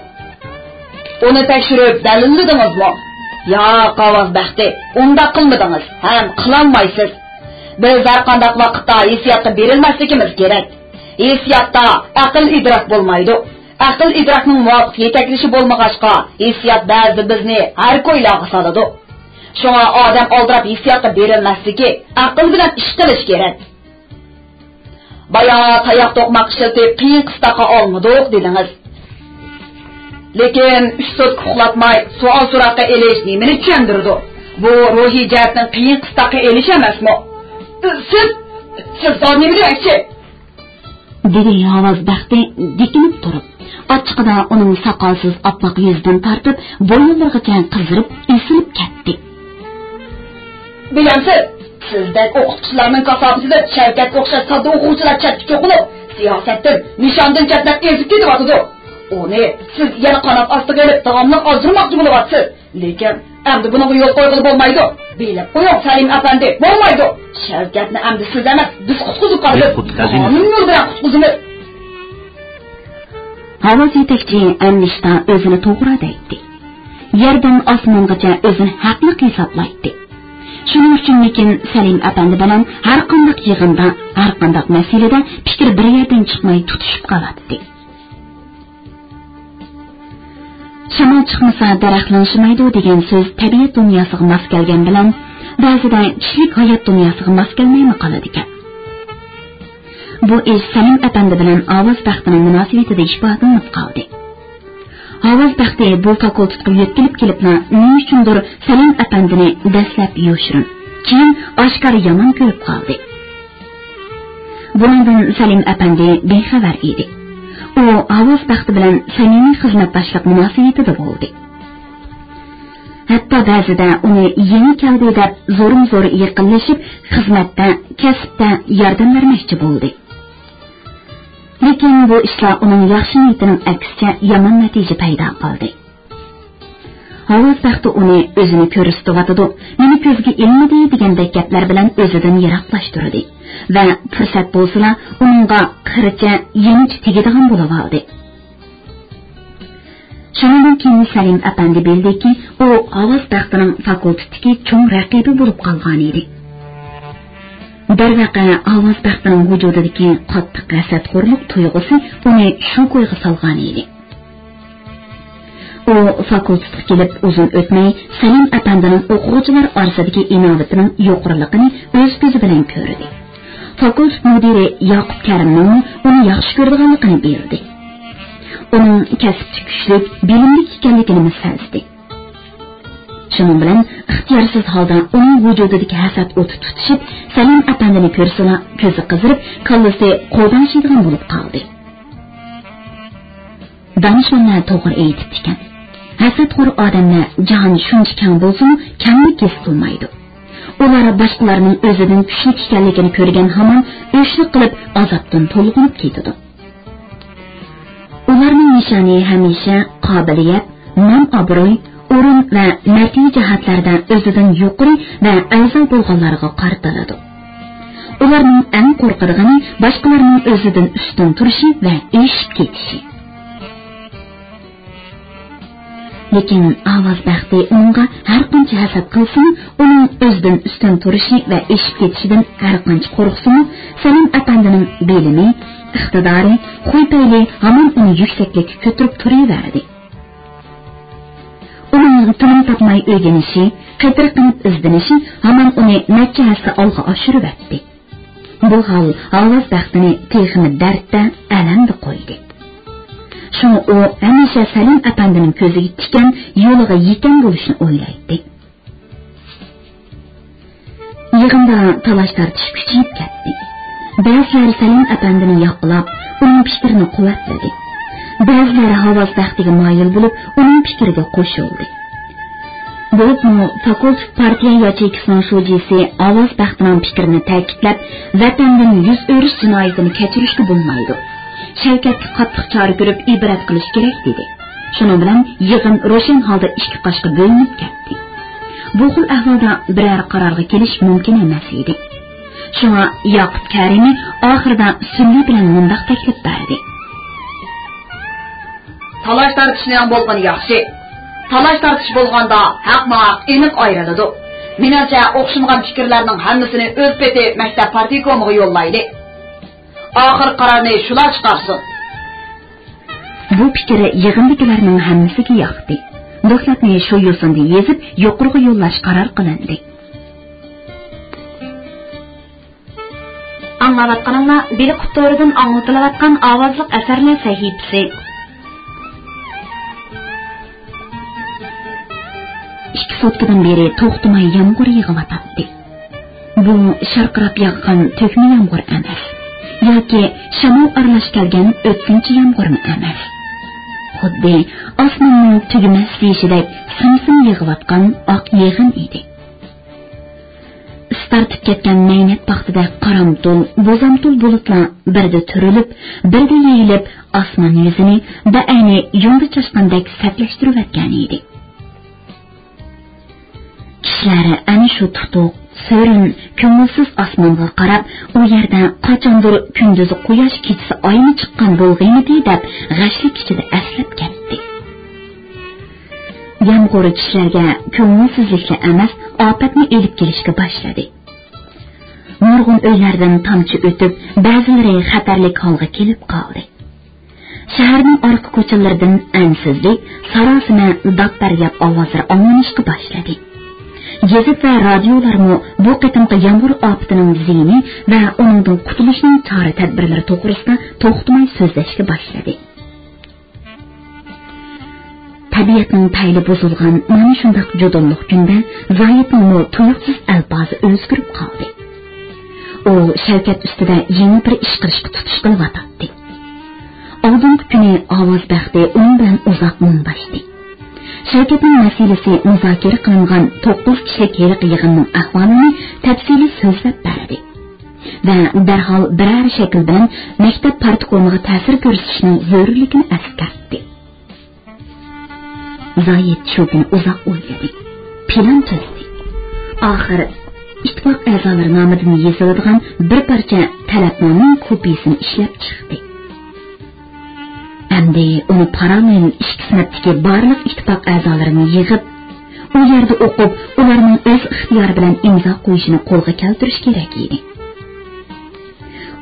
ئۇنى تەكشۈرۈپ دەلىللىدىڭىزمۇ؟ ياق، ھاۋاز بەختى، ئۇنداق قىلمىدىڭىز ھەم قىلالمايسىز. بىز ھەرقانداق ۋاقىتتا ھېسسىياتقا بېرىلمەسلىكىمىز كېرەك. ھېسسىياتتا ئەقىل ئىدراك بولمايدۇ. ئەقىل ئىدراكنىڭ مۇۋاپىق يېتەكلىشى بولمىغاچقا، ھېسسىيات بەزىدە بىزنى ھەر كويلارغا سالىدۇ. شۇڭا ئادەم ئالدىراپ ھېسسىياتقا بېرىلمەسلىكى، ئەقىل بىلەن ئىش قىلىش كېرەك. بايا تاياق توقماق ئىشلىتىپ قىيىن قىستاققا ئالمىدۇق دېدىڭىز. لېكىن ئۈچ سوتكا ئۇخلاتماي سوئال-سوراققا ئېلىش نېمىنى چۈشەندۈرىدۇ؟ بۇ روھىي جەھەتتىن قىيىن قىستاققا ئېلىش ئەمەسمۇ؟ سىز، سىز ھازىر نېمە دېمەكچى؟ دېدى ھاۋاز بەختى دىكىنىپ تۇرۇپ. ئاچچىقىدا ئۇنىڭ ساقالسىز ئاپئاق يۈزىدىن تارتىپ بويۇنلىرىغىچە قىزىرىپ ئېسىلىپ كەتتى. بىلەمسىز، سىزدەك ئوقۇتقۇچىلارنىڭ كاساپىتىدىن شەۋكەت ئوخشاش ساددا ئوقۇغۇچىلار چەتكە چوقۇلۇپ، سىياسەتتىن، نىشاندىن چەتنەپ ئېزىپ كېتىۋاتىدۇ. ئۇنى سىز يەنە قانات ئاستىغا ئېلىپ داۋاملىق ئازدۇرماقچى بولۇۋاتىسىز. لېكىن ئەمدى بۇنىڭغا يول قويغىلى بولمايدۇ. بىلىپ قويۇڭ، سەلىم ئەپەندى، بولمايدۇ. شەۋكەتنى ئەمدى سىز ئەمەس، بىز قۇتقۇزۇپ قالىمىز. قانۇن يولى بىلەن قۇتقۇزىمىز. ھاۋاز يېتەكچى ئەمدىشتا ئۆزىنى توغرا دەيتتى. يەردىن ئاسمانغىچە ئۆزىنى ھەقلىق ھېسابلايتتى. شۇنىڭ ئۈچۈنمىكىن سەلىم ئەپەندى بىلەن ھەرقانداق يىغىندا، ھەرقانداق مەسىلىدە پىكىر بىر يەردىن چىقماي تۇتۇشۇپ قالاتتى. شامال چىقمىسا دەرەخ لىڭشىمايدۇ دېگەن سۆز تەبىئەت دۇنياسىغا ماس كەلگەن بىلەن، بەزىدە كىشىلىك ھايات دۇنياسىغا ماس كەلمەيمۇ قالىدىكەن. بۇ ئىش سەلىم ئەپەندى بىلەن ئاۋاز بەختىنىڭ مۇناسىۋىتىدە ئىپادىلىنىپ قالدى. ھاۋاز بەختى بۇ فاكۇلتېتقا يۆتكىلىپ كېلىپلا، نېمە ئۈچۈندۇر سەلىم ئەپەندىنى دەسلەپ يوشۇرۇن، كېيىن ئاشكارا يامان كۆرۈپ قالدى. بۇنىڭدىن سەلىم ئەپەندى بىخەۋەر ئىدى. ئۇ ھاۋاز بەختى بىلەن سەمىمىي خىزمەتداشلىق مۇناسىۋىتىدە بولدى. ھەتتا بەزىدە ئۇنى يېڭى كەلدى دەپ زورمۇزور يېقىنلىشىپ، خىزمەتتە، كەسىپتە ياردەم بەرمەكچى بولدى. لېكىن بۇ ئىشلار ئۇنىڭ ياخشى نىيىتىنىڭ ئەكسىچە يامان نەتىجە پەيدا قىلدى. ھاۋاز بەختى ئۇنى ئۆزىنى كۆرسىتىۋاتىدۇ، مېنى كۆزگە ئىلمىدى دېگەندەك گەپلەر بىلەن ئۆزىدىن يىراقلاشتۇردى ۋە پۇرسەت بولسىلا ئۇنىڭغا قىرىچە، يېنىچە تېگىدىغان بولۇۋالدى. شۇنىڭدىن كېيىن سەلىم ئەپەندى بىلدىكى، ئۇ ھاۋاز بەختىنىڭ فاكۇلتېتتىكى چوڭ رەقىبى بولۇپ قالغانىدى. دەرۋەقە، ھاۋاز بەختىنىڭ ۋۇجۇدىدىكى قاتتىق ھەسەتخورلۇق تۇيغۇسى ئۇنى شۇ كويغا سالغانىدى. ئۇ فاكۇلتېتقا كېلىپ ئۇزۇن ئۆتمەي، سەلىم ئەپەندىنىڭ ئوقۇغۇچىلار ئارىسىدىكى ئىناۋىتىنىڭ يۇقىرىلىقىنى ئۆز كۆزى بىلەن كۆردى. فاكۇلتېت مۇدىرى ياقۇپ كەرىمنىڭمۇ ئۇنى ياخشى كۆرىدىغانلىقىنى بىلدى. ئۇنىڭ كەسىپتە كۈچلۈك، بىلىملىك ئىكەنلىكىنىمۇ سەزدى. شۇنىڭ بىلەن ئىختىيارسىز ھالدا ئۇنىڭ ۋۇجۇدىدىكى ھەسەت ئوتى تۇتىشىپ، سەلىم ئەپەندىنى كۆرسىلا كۆزى قىزىرىپ، كاللىسى قوۋداڭشىيدىغان بولۇپ قالدى. دانىشمەنلەر توغرا ئېيتىپتىكەن. ھەسەتخور ئادەملەر جاھان شۇنچە كەڭ بولسىمۇ، كەڭلىك ھېس قىلمايدۇ. ئۇلار باشقىلارنىڭ ئۆزىدىن كۈچلۈك ئىكەنلىكىنى كۆرگەن ھامان ئۆچلۈك قىلىپ، ئازابتىن تولغىنىپ كېتىدۇ. ئۇلارنىڭ نىشانى ھەمىشە قابىلىيەت، نام-ئابرۇي، ئورۇن ۋە مەرتىۋە جەھەتلەردە ئۆزىدىن يۇقىرى ۋە ئەۋزەل بولغانلارغا قارىتىلىدۇ. ئۇلارنىڭ ئەڭ قورقىدىغىنى باشقىلارنىڭ ئۆزىدىن ئۈستۈن تۇرۇشى ۋە ئېشىپ كېتىشى. لېكىن ئاۋاز بەختى ئۇنىڭغا ھەر قانچە ھەسەت قىلسىمۇ، ئۇنىڭ ئۆزىدىن ئۈستۈن تۇرۇشى ۋە ئېشىپ كېتىشىدىن ھەر قانچە قورقسىمۇ، سەلىم ئەپەندىنىڭ بىلىمى، ئىقتىدارى، خۇي-پەيلى ھامان ئۇنى يۈكسەكلىككە كۆتۈرۈپ تۇرۇۋەردى. ئۇنىڭ تىنىم تاپماي ئۆگىنىشى، قېتىرقىنىپ ئىزدىنىشى ھامان ئۇنى نەچچە ھەسسە ئالغا ئاشۇرۇۋەتتى. بۇ ھال ئاۋاز بەختىنى تېخىمۇ دەردتە، ئەلەمدە قويدى. شۇڭا ئۇ ھەمىشە سەلىم ئەپەندىنىڭ كۆزىگە تىكەن، يولىغا يېتەن بولۇشنى ئويلايتتى. يىغىندا تالاش-تارتىش كۈچىيىپ كەتتى. بەزىلەر سەلىم ئەپەندىنى ياقلاپ، ئۇنىڭ پىكرىنى قۇۋۋەتلىدى. بەزىلەر ھاۋاز بەختىگە مايىل بولۇپ، ئۇنىڭ پىكرىگە قوشۇلدى. بولۇپمۇ فاكۇلتېتىپ پارتىيە ياچېيكىسىنىڭ شۇجىسى ئاۋاز بەختىنىڭ پىكرىنى تەكىتلەپ، ۋەتەندىن يۈز ئۆرۈش جىنايىتىنى كەچۈرۈشكە بولمايدۇ. شەۋكەتكە قاتتىق چارە كۆرۈپ ئىبرەت قىلىش كېرەك، دېدى. شۇنىڭ بىلەن يىغىن روشەن ھالدا ئىككى قاشقا بۆلۈنۈپ كەتتى. بۇ خىل ئەھۋالدا بىرەر قارارغا كېلىش مۇمكىن ئەمەس ئىدى. شۇڭا ياقۇپ كەرىمى ئاخىرىدا سۈللى بىلەن مۇنداق تەكلىپ بەردى. تالاش-تارتىشنىڭ بولغىنى ياخشى. تالاش-تارتىش بولغاندا ھەقمۇھەق ئېنىق ئايرىلىدۇ. مېنىڭچە، ئوخشىمىغان پىكىرلەرنىڭ ھەممىسىنى ئۆز پېتى مەكتەپ پارتكومىغا يوللايلى. ئاخىرقى قارارنى شۇلار چىقارسۇن. بۇ پىكىر يىغىندىكىلەرنىڭ ھەممىسىگە ياقتى. دوكلاتنى شۇ يوسۇندا يېزىپ، يۇقىرىغا يوللاش قارار قىلىندى. ئاڭلاۋاتقىنىڭلار بىلقۇت تورىدىن ئاڭلىتىلىۋاتقان ئاۋازلىق ئەسەرلەر سەھىپىسى. ئىككى سوتكىدىن بېرى توختىماي يامغۇر يېغىۋاتاتتى. بۇ شارقىراپ ياغقان تۆكمە يامغۇر ئەمەس. ياكى شامال ئارىلاش كەلگەن ئۆتكۈنچى يامغۇرمۇ ئەمەس. خۇددى ئاسماننىڭ تۈگىمەس دېيىشىدەك سىم-سىم يېغىۋاتقان ئاق يېغىن ئىدى. ئىس تارتىپ كەتكەن مەينەت پاختىدەك قارامتۇل، بوزامتۇل بۇلۇتلار بىردە تۈرۈلۈپ، بىردە يېيىلىپ، ئاسمان يۈزىنى بەئەينى يۇندى چاچقاندەك سەتلەشتۈرۈۋەتكەن ئىدى. كىشىلەر ئەنە شۇ تۇتۇق، سۆرۈن، كۆڭۈلسىز ئاسمانغا قاراپ، ئۇ يەردە قاچاندۇر كۈندۈزى قۇياش، كېچىسى ئايمۇ چىققان بولغىيمىدى دەپ غەشلىك ئىچىدە ئەسلەپ كەتتى. يامغۇر كىشىلەرگە كۆڭۈلسىزلىكلا ئەمەس، ئاپەتنى ئېلىپ كېلىشكە باشلىدى. نۇرغۇن ئۆيلەردىن تامچە ئۆتۈپ، بەزىلىرى خەتەرلىك ھالغا كېلىپ قالدى. شەھەرنىڭ ئارقا كوچىلىرىدىن ئەنسىزلىك، ساراسىمە داد-پەرياد ئاۋازلىرى ئاڭلىنىشقا باشلىدى. گېزىت ۋە رادىيولارمۇ بۇ قېتىمقى يامغۇر ئاپىتىنىڭ زىيىنى ۋە ئۇنىڭدىن قۇتۇلۇشنىڭ چارە-تەدبىرلىرى توغرىسىدا توختىماي سۆزلەشكە باشلىدى. تەبىئەتنىڭ پەيلى بۇزۇلغان مانا شۇنداق جۇدۇنلۇق كۈندە زاھىتنىڭمۇ تۇيۇقسىز ئەلپازى ئۆزگىرىپ قالدى. ئۇ شەۋكەت ئۈستىدە يېڭى بىر ئىش قىلىشقا تۇتۇش قىلىۋاتاتتى. ئالدىنقى كۈنى ئاۋاز بەختى ئۇنىڭ بىلەن ئۇزاق مۇڭداشتى. شەۋكەتنىڭ مەسىلىسى مۇزاكىرە قىلىنغان توققۇز كىشىلىك ھېلىقى يىغىننىڭ ئەھۋالىنى تەپسىلىي سۆزلەپ بەردى ۋە دەرھال بىرەر شەكىل بىلەن مەكتەپ پارتكومىغا تەسىر كۆرسىتىشنىڭ زۆرۈرلۈكىنى ئەسكەرتتى. زاھىت شۇ كۈنى ئۇزاق ئويلىدى، پىلان تۈزدى. ئاخىر ئىتتىپاق ئەزالىرى نامىدىن يېزىلىدىغان بىر پارچە تەلەپنامىنىڭ كوپىيىسىنى ئىشلەپ چىقتى. ئەمدى ئۇنى پاراللېل ئىككى سىنىپتىكى بارلىق ئىتتىپاق ئەزالىرىنى يىغىپ، ئۇ يەردە ئوقۇپ، ئۇلارنىڭ ئۆز ئىختىيارى بىلەن ئىمزا قويۇشىنى قولغا كەلتۈرۈش كېرەك ئىدى.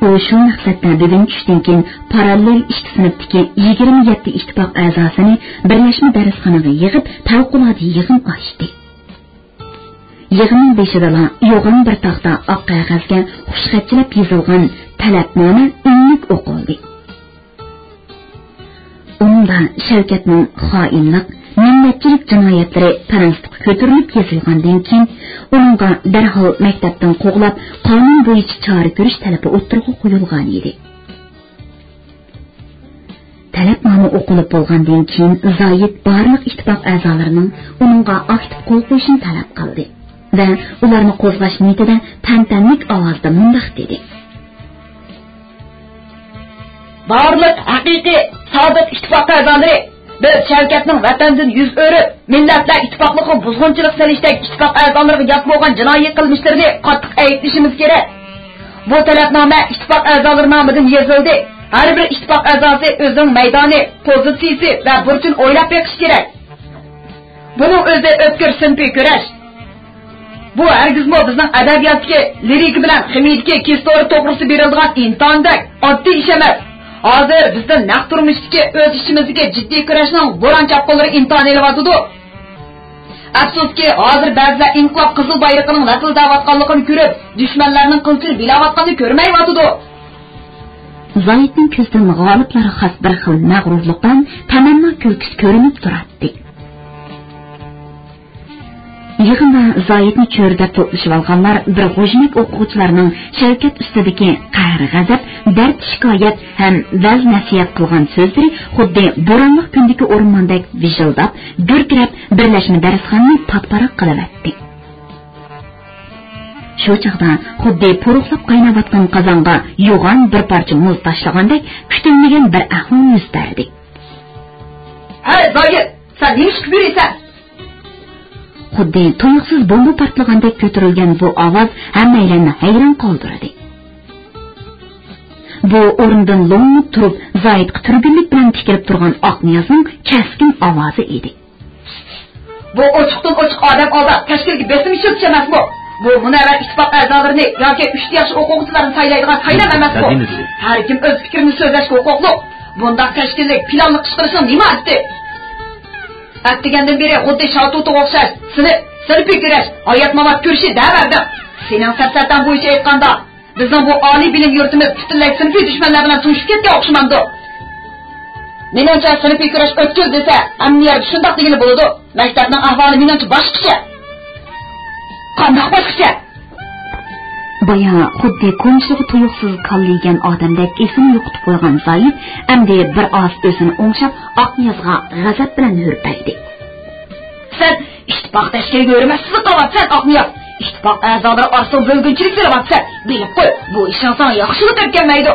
ئۇ شۇ مەقسەتتە بۈگۈن چۈشتىن كېيىن پاراللېل ئىككى سىنىپتىكى يىگىرمە يەتتە ئىتتىپاق ئەزاسىنى بىرلەشمە دەرسخانىغا يىغىپ، پەۋقۇلئاددە يىغىن ئاچتى. يىغىننىڭ بېشىدىلا يوغان بىر تاختا ئاق قەغەزگە خۇشخەتچىلەپ يېزىلغان تەلەپنامە ئۈنلۈك ئوقۇلدى. ئۇنىڭدا شەۋكەتنىڭ خائىنلىق، مىللەتچىلىك جىنايەتلىرى پىرىنسىپقا كۆتۈرۈلۈپ يېزىلغاندىن كېيىن، ئۇنىڭغا دەرھال مەكتەپتىن قوغلاپ، قانۇن بويىچە چارە كۆرۈش تەلىپى ئوتتۇرىغا قويۇلغان ئىدى. تەلەپنامە ئوقۇلۇپ بولغاندىن كېيىن، زايىت بارلىق ئىتتىپاق ئەزالىرىنىڭ ئۇنىڭغا ئاكتىپ قول قويۇشىنى تەلەپ قىلدى ۋە ئۇلارنى قوزغاش نىيىتىدە تەنتەنىلىك ئاۋازدا مۇنداق دېدى: بارلىق ھەقىقىي سادىق ئىتتىپاق ئەزالىرى، بىز شەۋكەتنىڭ ۋەتەندىن يۈز ئۆرۈپ، مىللەتلەر ئىتتىپاقلىقىغا بۇزغۇنچىلىق سېلىشتەك ئىتتىپاق ئەزالىرىغا يات بولغان جىنايى قىلمىشلىرىنى قاتتىق ئەيىبلىشىمىز كېرەك. بۇ تەلەپنامە ئىتتىپاق ئەزالىرى نامىدىن يېزىلدى. ھەر بىر ئىتتىپاق ئەزاسى ئۆزىنىڭ مەيدانى، پوزىتسىيىسى ۋە بۇرچىنى ئويلاپ بېقىشى كېرەك. بۇنىڭ ئۆزى ئۆتكۈر سىنىپىي كۈرەش. بۇ ھەرگىزمۇ بىزنىڭ ئەدەبىياتتىكى، لىرىكا بىلەن خىمىيىدىكى كىستورا توغرىسىدا بېرىلىدىغان ئىمتىھاندەك ئاددىي ئىش ئەمەس. ھازىر بىزدىن نەق تۇرمۇشتىكى، ئۆز ئىچىمىزدىكى جىددىي كۈرەشنىڭ بوران چاپقۇنلىرى ئىمتىھان ئېلىۋاتىدۇ. ئەپسۇسكى، ھازىر بەزىلەر ئىنقىلاب قىزىل بايرىقىنىڭ ۋىلتىلداۋاتقانلىقىنى كۆرۈپ، دۈشمەنلەرنىڭ قىلچىنى بىلاۋاتقاننى كۆرمەيۋاتىدۇ. زايىتنىڭ كۆزىدىن غالىبلارغا خاس بىر خىل مەغرۇرلۇق ھەم تەمەننا كۈلكىسى كۆرۈنۈپ تۇراتتى. يىغىندا زايىتنى چۆرىدەپ توپلىشىۋالغانلار بىر غۇژمەك ئوقۇغۇچىلارنىڭ شەۋكەت ئۈستىدىكى قەھرى-غەزەپ، دەرد-شىكايەت ھەم ۋەز-نەسىھەت قىلغان سۆزلىرى خۇددى بورانلىق كۈندىكى ئورماندەك ۋىژىلداپ، گۈركىرەپ، بىرلەشمە دەرسخانىنى پات-پاراق قىلىۋەتتى. شۇ چاغدا خۇددى پۇرۇقلاپ قايناۋاتقان قازانغا يوغان بىر پارچە مۇز تاشلىغاندەك كۈتۈلمىگەن بىر ئەھۋال يۈز بەردى. ھەي، زايىت! سەن نېمە ئىش قىلىپ يۈرىسەن؟ خۇددى تۇيۇقسىز بومبا پارتلىغاندەك كۆتۈرۈلگەن بۇ ئاۋاز ھەممەيلەننى ھەيران قالدۇردى. بۇ ئورنىدىن لوڭلىنىپ تۇرۇپ، زايىتقا تۈرگۈنلۈك بىلەن تىكىلىپ تۇرغان ئاقنىيازنىڭ كەسكىن ئاۋازى ئىدى. بۇ ئوچۇقتىن ئوچۇق ئادەم ئالداپ، تەشكىلگە بېسىم ئىشلىتىش ئەمەسمۇ؟ بۇ مۇنەۋۋەر ئىتتىپاق ئەزالىرىنى ياكى ئۈستى ياخشى ئوقۇغۇچىلارنى سايلايدىغان سايلام ئەمەسمۇ؟ ھەر كىم ئۆز پىكرىنى سۆزلەشكە ھوقۇقلۇق. بۇنداق تەشكىللىك پىلانلىق ئىش قىلىشنىڭ نېمە ھاجىتى؟ ئەتىگەندىن بېرى خۇددى شاتۇتىغا ئوخشاش سىنىپ، سىنىپىي كۈرەش، ھايات-مامات كۈرىشى دەۋەردىڭ. سېنىڭ سەپسەتەڭ بويىچە ئېيتقاندا، بىزنىڭ بۇ ئالىي بىلىم يۇرتىمىز پۈتۈنلەي سىنىپىي دۈشمەنلەر بىلەن تونۇشۇپ كەتكەن ئوخشىمامدۇ؟ مېنىڭچە، سىنىپىي كۈرەش ئۆتكۈر دېسە، ھەممە يەردە شۇنداق دېگىلى بولىدۇ. مەكتەپنىڭ ئەھۋالى مېنىڭچە باشقىچە. قانداق باشقىچە؟ بايا خۇددى كونچىلىقى تۇيۇقسىز كاللىيگەن ئادەمدەك ئېسىنى يوقىتىپ قويغان زايىت ئەمدى بىر ئاز ئۆزىنى ئوڭشاپ، ئاقنىيازغا غەزەپ بىلەن ھۈرپەيدى. سەن ئىتتىپاق تەشكىلىگە ھۆرمەتسىزلىك قىلىۋاتىسەن، ئاقنىياز. ئىتتىپاق ئەزالىرى ئارىسىغا بۆلگۈنچىلىك سېلىۋاتىسەن. بىلىپ قوي، بۇ ئىشىڭ ساڭا ياخشىلىق ئەپ كەلمەيدۇ.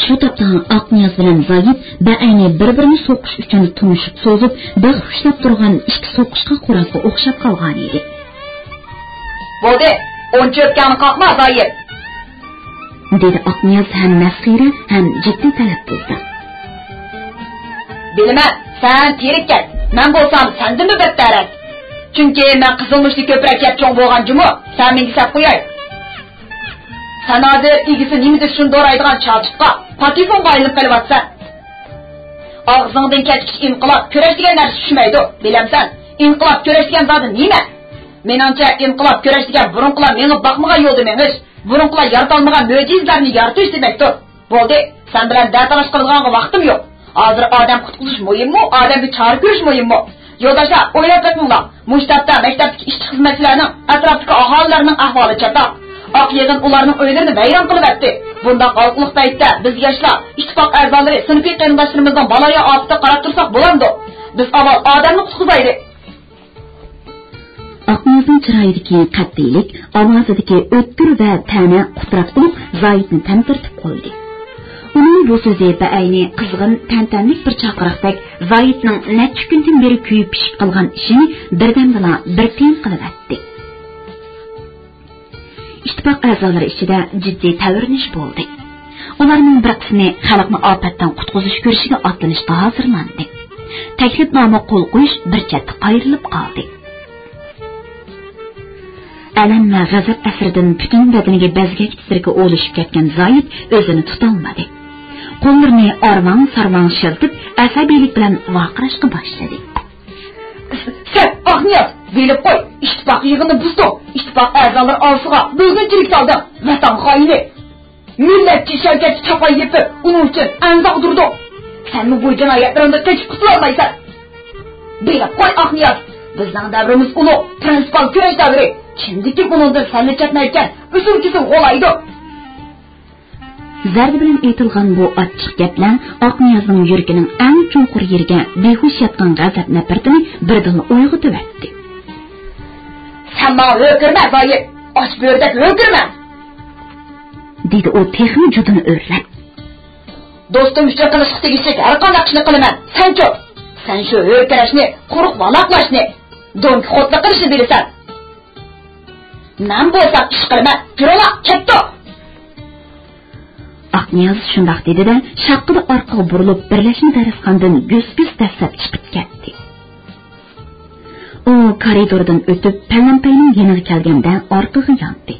شۇ تاپتا ئاقنىياز بىلەن زايىت بەئەينى بىر-بىرىنى سوقۇش ئۇچىنى تونۇشۇپ سوزۇپ، بەك خۇشلاپ تۇرغان ئىككى سوقۇشقان خورازغا ئوخشاپ قالغانىدى. بولدى، ئۇنچە ئۆپكەڭنى قاقما، زايىت. دېدى ئاقنىياز ھەم مەسخىرە، ھەم جىددىي تەلەپپۇزدا. بىلىمەن، سەن تىرىككەن، مەن بولسام سەندىنمۇ بەتتەررەك. چۈنكى مەن قىزىلمۇچنى كۆپرەك يەپ چوڭ بولغان جۇمۇ، سەن مېنى دېسەپ قوياي. سەن ھازىر ئىگىسى نېمە دېسە شۇنى دورايدىغان چالچىتقا، پاتېفونغا ئايلىنىپ قېلىۋاتىسەن. ئاغزىڭدىن كەچكۈچە ئىنقىلاب، كۈرەش دېگەن نەرسە چۈشمەيدۇ، بىلەمسەن؟ ئىنقىلاب، كۈرەش دېگەن زادى نېمە؟ مېنىڭچە، ئىنقىلاب، كۈرەش دېگەن بۇرۇنقىلار مېڭىپ باقمىغان يولدا مېڭىش، بۇرۇنقىلار يارىتالمىغان مۆجىزىلەرنى يارىتىش دېمەكتۇر. بولدى، سەن بىلەن دەتالاش قىلىدىغانغا ۋاقتىم يوق. ھازىر ئادەم قۇتقۇزۇش مۇھىممۇ، ئادەمگە چارە كۆرۈش مۇھىممۇ؟ يولداشلار، ئويلاپ بېقىڭلار، مۇشۇ تاپتا مەكتەپتىكى ئىشچى-خىزمەتچىلەرنىڭ، ئەتراپتىكى ئاھالىلەرنىڭ ئەھۋالى چاتاق. ئاق يىغىن ئۇلارنىڭ ئۆيلىرىنى ۋەيران قىلىۋەتتى. بۇنداق ھالقىلىق پەيتتە بىز ياشلار، ئىتتىپاق ئەزالىرى، سىنىپىي قېرىنداشلىرىمىزنىڭ بالايىئە ئاپىتىگە قاراپ تۇرساق بولامدۇ؟ بىز ئاۋۋال ئادەمنى قۇتقۇزايلى. ئاقنىيازنىڭ چىرايىدىكى قەتئىيلىك، ئاۋازىدىكى ئۆتكۈر ۋە تەنە قۇتراق بولۇپ، زايىتنى تەمتىرىتىپ قويدى. ئۇنىڭ بۇ سۆزى بەئەينى قىزغىن، تەنتەنىلىك بىر چاقىرىقتەك زايىتنىڭ نەچچە كۈندىن بېرى كۆيۈپ پىشىپ قالغان ئىشىنى بىردەمدىلا بىر تىيىن قىلىۋەتتى. ئىتتىپاق ئەزالىرى ئىچىدە جىددىي تەۋرىنىش بولدى. ئۇلارنىڭ بىر قىسمى خەلقنى ئاپەتتىن قۇتقۇزۇش كۈرىشىگە ئاتلىنىشقا ھازىرلاندى. تەكلىپنامىغا قول قويۇش بىر چەتتە قايرىلىپ قالدى. ئەلەم ۋە غەزەپ ئەسىرىدىن پۈتۈن بەدىنىگە بەزگەك تىترىكى ئولىشىپ كەتكەن زايىت ئۆزىنى تۇتالمىدى. قوللىرىنى ئارۋاڭ-سارۋاڭ شىلتىپ، ئەسەبىيلىك بىلەن ۋارقىراشقا باشلىدى. سەن، ئاقنىياز، بىلىپ قوي، ئىتتىپاق يىغىنىنى بۇزدۇڭ، ئىتتىپاق ئەزالىرى ئارىسىغا بۆلگۈنچىلىك سالدىڭ، ۋەتەن خائىنى! مىللەتچى شەۋكەتكە چاپان يېپىپ، ئۇنىڭ ئۈچۈن ئەڭ داغدۇردۇڭ. سەنمۇ بۇ جىنايەتلىرىڭدىن قېچىپ قۇتۇلالمايسەن. بېرىپ قوي، ئاقنىياز! بىزنىڭ دەۋرىمىز ئۇلۇغ، پرىنسىپال كۈرەش دەۋرى. كىمدىكى بۇنىڭدىن سەللا چەتنەركەن، ئۈزۈل-كېسىل غۇلايدۇ. زەردە بىلەن ئېيتىلغان بۇ ئاچچىق گەپلەر ئاقنىيازنىڭ يۈرىكىنىڭ ئەڭ چوڭقۇر يېرىگە بىھوش ياتقان غەزەپ-نەپرىتىنى بىردىنلا ئويغىتىۋەتتى. سەن ماڭا ھۆركىرىمە، زايىت! ئاچ بۆرىدەك ھۆركىرىمە! دېدى ئۇ تېخىمۇ جۇدۇنى ئۆرلەپ. دوستۇم ئۈچۈن قىلىشقا تېگىشلىك ھەرقانداق ئىشنى قىلىمەن. سەنچۇ؟ سەن شۇ ھۆركىرەشنى، قۇرۇق ۋالاقلاشنى، دون كىخوتلۇق قىلىشنى بىلىسەن. مەن بولسام ئىش قىلىمەن. تۇرۇڭلار، كەتتۇق! ئاقنىياز شۇنداق دېدى-دە، شاققىدە ئارقىغا بۇرۇلۇپ، بىرلەشمە دەرسخانىدىن گۈس-گۈس دەسسەپ چىقىپ كەتتى. ئۇ كارىدوردىن ئۆتۈپ، پەلەمپەينىڭ يېنىغا كەلگەندە ئارقىغا ياندى.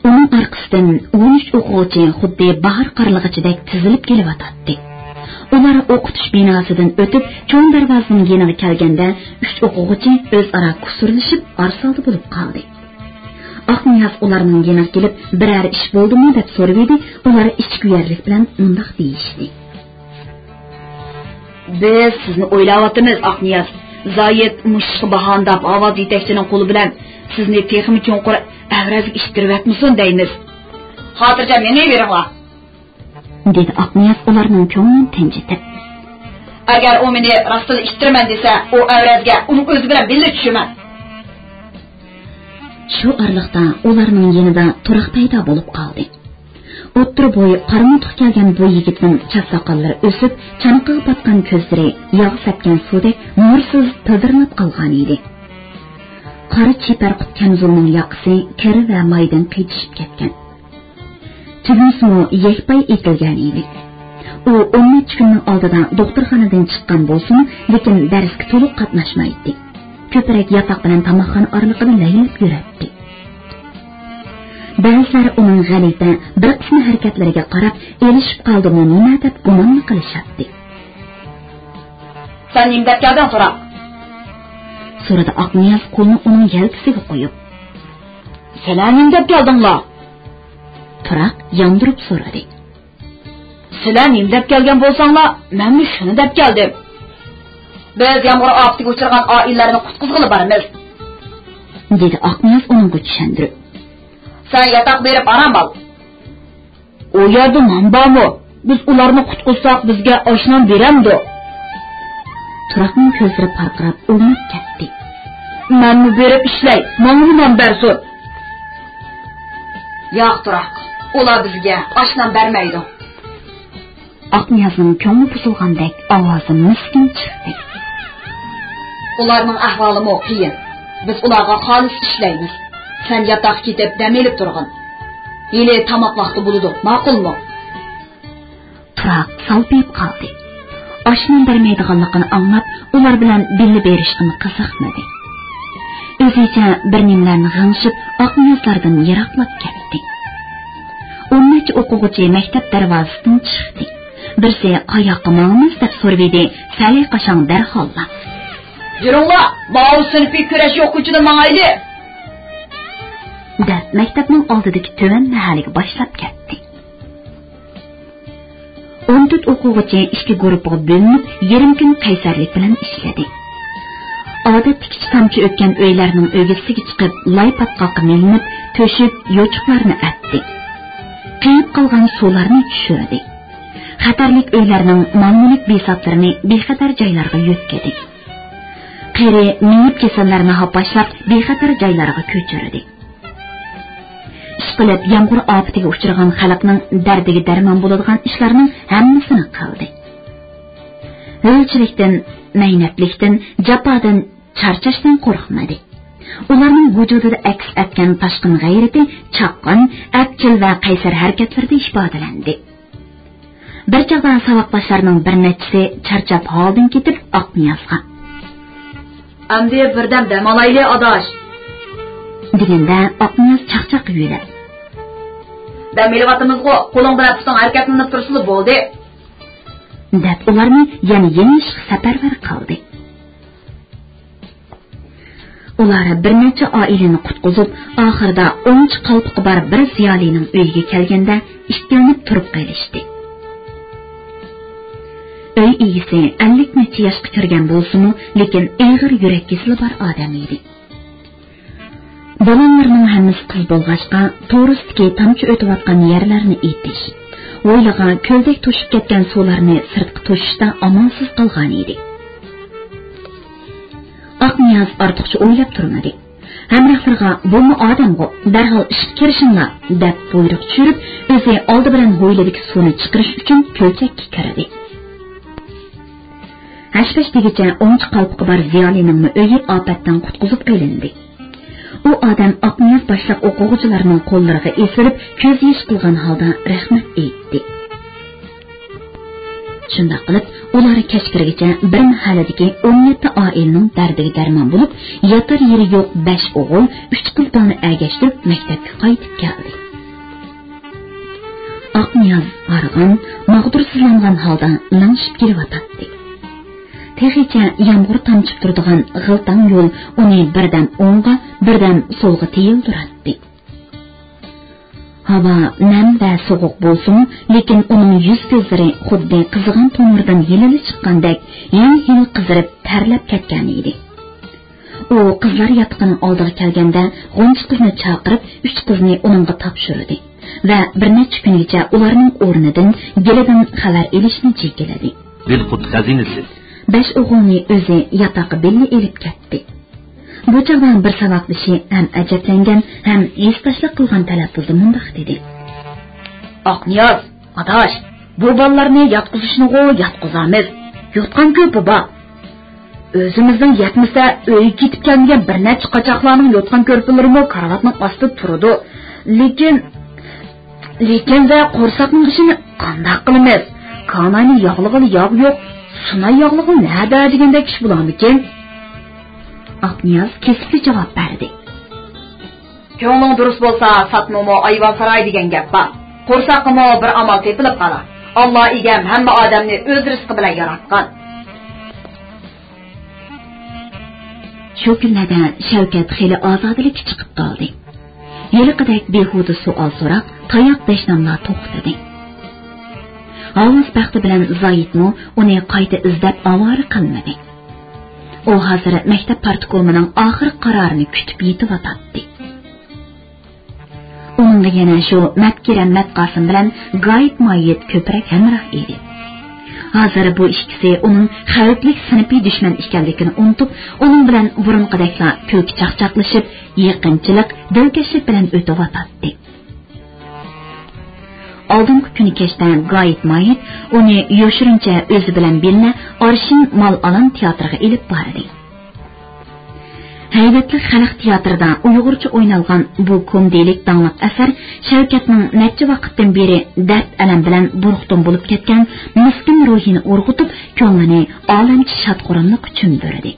ئۇنىڭ ئارقىسىدىن ئون ئۈچ ئوقۇغۇچى خۇددى باھار قارلىغۇچىدەك تىزىلىپ كېلىۋاتاتتى. ئۇلار ئوقۇتۇش بىناسىدىن ئۆتۈپ، چوڭ دەرۋازىنىڭ يېنىغا كەلگەندە، ئۈچ ئوقۇغۇچى ئۆزئارا كۇسۇرلىشىپ، ئارىسالدى بولۇپ قالدى. ئاقنىياز ئۇلارنىڭ يېنىغا كېلىپ، بىرەر ئىش بولدىمۇ دەپ سورىۋىدى، ئۇلار ئىچكۈيەرلىك بىلەن مۇنداق دېيىشتى. بىز سىزنى ئويلاۋاتىمىز، ئاقنىياز. زايىت مۇشۇ ئىشقا باھانە دەپ، ئاۋاز يېتەكچىنىڭ قولى بىلەن سىزنى تېخىمۇ چوڭقۇر ئەۋرەزگە ئىتتىرىۋەتمىسۇن دەيمىز. خاتىرجەم مېڭىۋېرىڭلار، دېدى ئاقنىياز ئۇلارنىڭ كۆڭلىنى تىنچىتىپ. ئەگەر ئۇ مېنى راستلا ئىتتىرىمەن دېسە، ئۇ ئەۋرەزگە ئۇنى ئۆزى بىلەن بىللە چۈشۈرىمەن. شۇ ئارىلىقتا ئۇلارنىڭ يېنىدا تۇراق پەيدا بولۇپ قالدى. ئوتتۇرا بوي، قارا مۇتۇق كەلگەن بۇ يىگىتنىڭ چاچ ساقاللىرى ئۆسۈپ، چانىقىغا پاتقان كۆزلىرى ياغ سەپكەن سۇدەك نۇرسىز پىلدىرلاپ قالغانىدى. قارا چىپەر قۇت كەمزۇلنىڭ ياقىسى كىر ۋە مايدىن قىيچىشىپ كەتكەن. تۈگمىسىمۇ يەكپاي ئېتىلگەن ئىدى. ئۇ ئون نەچچە كۈننىڭ ئالدىدا دوختۇرخانىدىن چىققان بولسىمۇ، لېكىن دەرسكە تولۇق قاتناشمايتتى. كۆپرەك ياتاق بىلەن تاماقخانا ئارىلىقىدا لەيلىپ يۈرەتتى. بەزىلەر ئۇنىڭ غەلىتە، بىر قىسمى ھەرىكەتلىرىگە قاراپ، ئېلىشىپ قالدىمۇ نېمە دەپ گۇمانلا قىلىشاتتى. سەن نېمە دەپ كەلدىڭ، تۇراق؟ سورىدى ئاقنىياز قولىنى ئۇنىڭ يەلكىسىگە قويۇپ. سىلەر نېمە دەپ كەلدىڭلار؟ تۇراق ياندۇرۇپ سورىدى. سىلەر نېمە دەپ كەلگەن بولساڭلار، مەنمۇ شۇنى دەپ كەلدىم. بىز يامغۇر ئاپىتىگە ئۇچرىغان ئائىلىلەرنى قۇتقۇزغىلى بارىمىز، دېدى ئاقنىياز ئۇنىڭغا چۈشەندۈرۈپ. سەن ياتاق بېرىپ ئارام ئال. ئۇ يەردە نان بارمۇ؟ بىز ئۇلارنى قۇتقۇزساق، بىزگە ئاش-نان بېرەمدۇ؟ تۇراقنىڭ كۆزلىرى پارقىراپ ئويناپ كەتتى. مەنمۇ بېرىپ ئىشلەي، ماڭىمۇ نان بەرسۇن. ياق، تۇراق، ئۇلار بىزگە ئاش-نان بەرمەيدۇ. ئاقنىيازنىڭ كۆڭلى بۇزۇلغاندەك ئاۋازى مىسكىن چىقتى. ئۇلارنىڭ ئەھۋالىمۇ قىيىن. بىز ئۇلارغا خالىس ئىشلەيمىز. سەن ياتاققا كېتىپ دەم ئېلىپ تۇرغىن. ھېلى تاماق ۋاقتى بولىدۇ، ماقۇلمۇ؟ تۇراق سالپىيىپ قالدى. ئاش-نان بەرمەيدىغانلىقىنى ئاڭلاپ، ئۇلار بىلەن بىللە بېرىشقىمۇ قىزىقمىدى. ئۆزىچە بىر نېمىلەرنى غىڭشىپ، ئاقنىيازلاردىن يىراقلاپ كەتتى. ئون نەچچە ئوقۇغۇچى مەكتەپ دەرۋازىسىدىن چىقتى. بىرسى قاياققا ماڭىمىز دەپ سورىۋىدى، سەلەي قاشاڭ دەرھاللا. يۈرۈڭلار، ماۋۇ سىنىپىي كۈرەش يوق كوچىدىن ماڭايلى! دەپ مەكتەپنىڭ ئالدىدىكى تۆۋەن مەھەللىگە باشلاپ كەتتى. ئون تۆت ئوقۇغۇچى ئىككى گۇرۇپپىغا بۆلۈنۈپ، يېرىم كۈن قەيسەرلىك بىلەن ئىشلىدى. ئادەتتىكىچە تامچە ئۆتكەن ئۆيلەرنىڭ ئۆگزىسىگە چىقىپ، لاي پاتقاققا مىلىنىپ، تۆشۈك، يوچۇقلارنى ئەتتى. قېيىپ قالغان سۇلارنى چۈشۈردى. خەتەرلىك ئۆيلەرنىڭ مال-مۈلۈك بىساتلىرىنى بىخەتەر جايلارغا يۆتكىدى. قېرى، مېيىپ كېسەللەرنى ھاپاشلاپ، بىخەتەر جايلارغا كۆچۈردى. ئىشقىلىپ، يامغۇر ئاپىتىگە ئۇچرىغان خەلقنىڭ دەردىگە دەرمان بولىدىغان ئىشلارنىڭ ھەممىسىنى قىلدى. ھۆلچىلىكتىن، مەينەتلىكتىن، جاپادىن، چارچاشتىن قورقمىدى. ئۇلارنىڭ ۋۇجۇدىدا ئەكس ئەتكەن تاشقىن غەيرىتى چاققان، ئەپچىل ۋە قەيسەر ھەرىكەتلىرىدە ئىپادىلەندى. بىر چاغدا ساۋاقداشلارنىڭ بىر نەچچىسى چارچاپ ھالدىن كېتىپ، ئاقنىيازغا: «ئەمدى بىردەم دەم ئالايلى، ئاداش!» دېگەندە، ئاقنىياز چاقچاق يۆلەپ: «دەم ئېلىۋاتىمىزغۇ، قولۇڭ بىلەن پۇتۇڭ ھەرىكەتلىنىپ تۇرسىلا بولدى!» دەپ، ئۇلارنى يەنە يېڭىشقا سەپەرۋەر قىلدى. ئۇلار بىر نەچچە ئائىلىنى قۇتقۇزۇپ، ئاخىرىدا ئوڭچە قالپىقى بار بىر زىيالىينىڭ ئۆيىگە كەلگەندە، ئىككىلىنىپ تۇرۇپ قېلىشتى. ئۆي ئىگىسى ئەللىك نەچچە ياشقا كىرگەن بولسىمۇ، لېكىن ئېغىر يۈرەك كېسىلى بار ئادەم ئىدى. بالانلىرىنىڭ ھەممىسى قىز بولغاچقا، تورۇستىكى تامچە ئۆتۈۋاتقان يەرلەرنى ئېتىش، ھويلىغا كۆلدەك توشۇپ كەتكەن سۇلارنى سىرتقا توشۇشتا ئامالسىز قالغان ئىدى. ئاقنىياز ئارتۇقچە ئويلاپ تۇرمىدى. ھەمراھلىرىغا «بۇمۇ ئادەمغۇ، دەرھال ئىشقا كىرىشىڭلار» دەپ بۇيرۇق چۈشۈرۈپ، ئۆزى ئالدى بىلەن ھويلىدىكى سۇنى چىقىرىش ئۈچۈن كۆلچەككە كىردى. ھەش-پەش دېگۈچە ئوڭچە قالپىقى بار زىيالىينىڭمۇ ئۆيى ئاپەتتىن قۇتقۇزۇپ قېلىندى. ئۇ ئادەم ئاقنىياز باشلىق ئوقۇغۇچىلارنىڭ قوللىرىغا ئېسىلىپ، كۆز يېشى قىلغان ھالدا رەھمەت ئېيتتى. شۇنداق قىلىپ، ئۇلار كەچ كىرگىچە بىر مەھەللىدىكى ئون يەتتە ئائىلىنىڭ دەردىگە دەرمان بولۇپ، ياتار يېرى يوق بەش ئوغۇل، ئۈچ قىز بالىنى ئەگەشتۈرۈپ مەكتەپكە قايتىپ كەلدى. ئاقنىياز ھارغان، ماغدۇرسىزلانغان ھالدا لىڭشىپ كېلىۋاتاتتى. تېخىچە يامغۇر تامچىپ تۇرىدىغان غىلتاڭ يول ئۇنى بىردەم ئوڭغا، بىردەم سولغا تېيىلدۈرەتتى. ھاۋا نەم ۋە سوغۇق بولسىمۇ، لېكىن ئۇنىڭ يۈز-كۆزلىرى خۇددى قىزىغان تومۇردىن ھېلىلا چىققاندەك ھىل-ھىل قىزىرىپ، تەرلەپ كەتكەن ئىدى. ئۇ قىزلار ياتىقىنىڭ ئالدىغا كەلگەندە، غۇنچە قىزنى چاقىرىپ، ئۈچ قىزنى ئۇنىڭغا تاپشۇردى ۋە بىر نەچچە كۈنگىچە ئۇلارنىڭ ئورنىدىن، گېلىدىن خەۋەر ئېلىشنى جېكىلىدى. دىلقۇت خەزىنىسى. بەش ئوغۇلنى ئۆزى ياتاققا بىللە ئېلىپ كەتتى. بۇ چاغدا بىر ساۋاقدىشى ھەم ئەجەبلەنگەن، ھەم ھېسداشلىق قىلغان تەلەپپۇزدا مۇنداق دېدى: «ئاقنىياز، ئاداش، بۇ بالىلارنى ياتقۇزۇشنىغۇ ياتقۇزامىز. يوتقان-كۆرپە بار. ئۆزىمىزنىڭ يەتمىسە، ئۆيگە كېتىپ كەلمىگەن بىر نەچچە قاچاقلارنىڭ يوتقان-كۆرپىلىرىمۇ كارىۋاتنىڭ ئاستىدا تۇرىدۇ. لېكىن، لېكىن ۋە قورساقنىڭ ئىشىنى قانداق قىلىمىز؟ كاناينى ياغلىغىلى ياغ يوق، سۇناي ياغلىغىلى نەدە؟» دېگەندەك ئىش بولامىكىن؟ ئاقنىياز كېسىپلا جاۋاب بەردى: «كۆڭلۈڭ دۇرۇس بولسا، ساتمىمۇ ئايۋان ساراي دېگەن گەپ بار. قورساققىمۇ بىر ئامال تېپىلىپ قالار. ئاللا ئىگەم ھەممە ئادەمنى ئۆز رىزقى بىلەن ياراتقان.» شۇ كۈنلەردە شەۋكەت خېلى ئازادىلىككە چىقىپ قالدى. ھېلىقىدەك بىھۇدە سوئال-سوراق، تاياق-دەشناملار توختىدى. ھاۋاس بەختى بىلەن زاھىتمۇ ئۇنى قايتا ئىزدەپ ئاۋارە قىلمىدى. ئۇ ھازىر مەكتەپ پارتكومىنىڭ ئاخىرقى قارارىنى كۈتۈپ يېتىۋاتاتتى. ئۇنىڭغا يەنە شۇ مەتكىرەم مەتقاسىم بىلەن گايىت مايىت كۆپرەك ھەمراھ ئىدى. ھازىر بۇ ئىككىسى ئۇنىڭ خەۋپلىك سىنىپىي دۈشمەن ئىكەنلىكىنى ئۇنتۇپ، ئۇنىڭ بىلەن بۇرۇنقىدەكلا كۈلكە-چاقچاقلىشىپ، يېقىنچىلىق، دىلكەشلىك بىلەن ئۆتۈۋاتاتتى. ئالدىنقى كۈنى كەچتە گايىت مايىت ئۇنى يوشۇرۇنچە ئۆزى بىلەن بىللە ئارشىن مال-ئالان تىياتىرىغا ئېلىپ باردى. ھەيۋەتلىك خەلق تىياتىرىدا ئۇيغۇرچە ئوينالغان بۇ كومېدىيىلىك داڭلىق ئەسەر شەۋكەتنىڭ نەچچە ۋاقىتتىن بېرى دەرد-ئەلەم بىلەن بۇرۇقتۇن بولۇپ كەتكەن مىسكىن روھىنى ئۇرغۇتۇپ، كۆڭلىنى ئالەمچە شاد-خۇراملىققا چۆمدۈردى.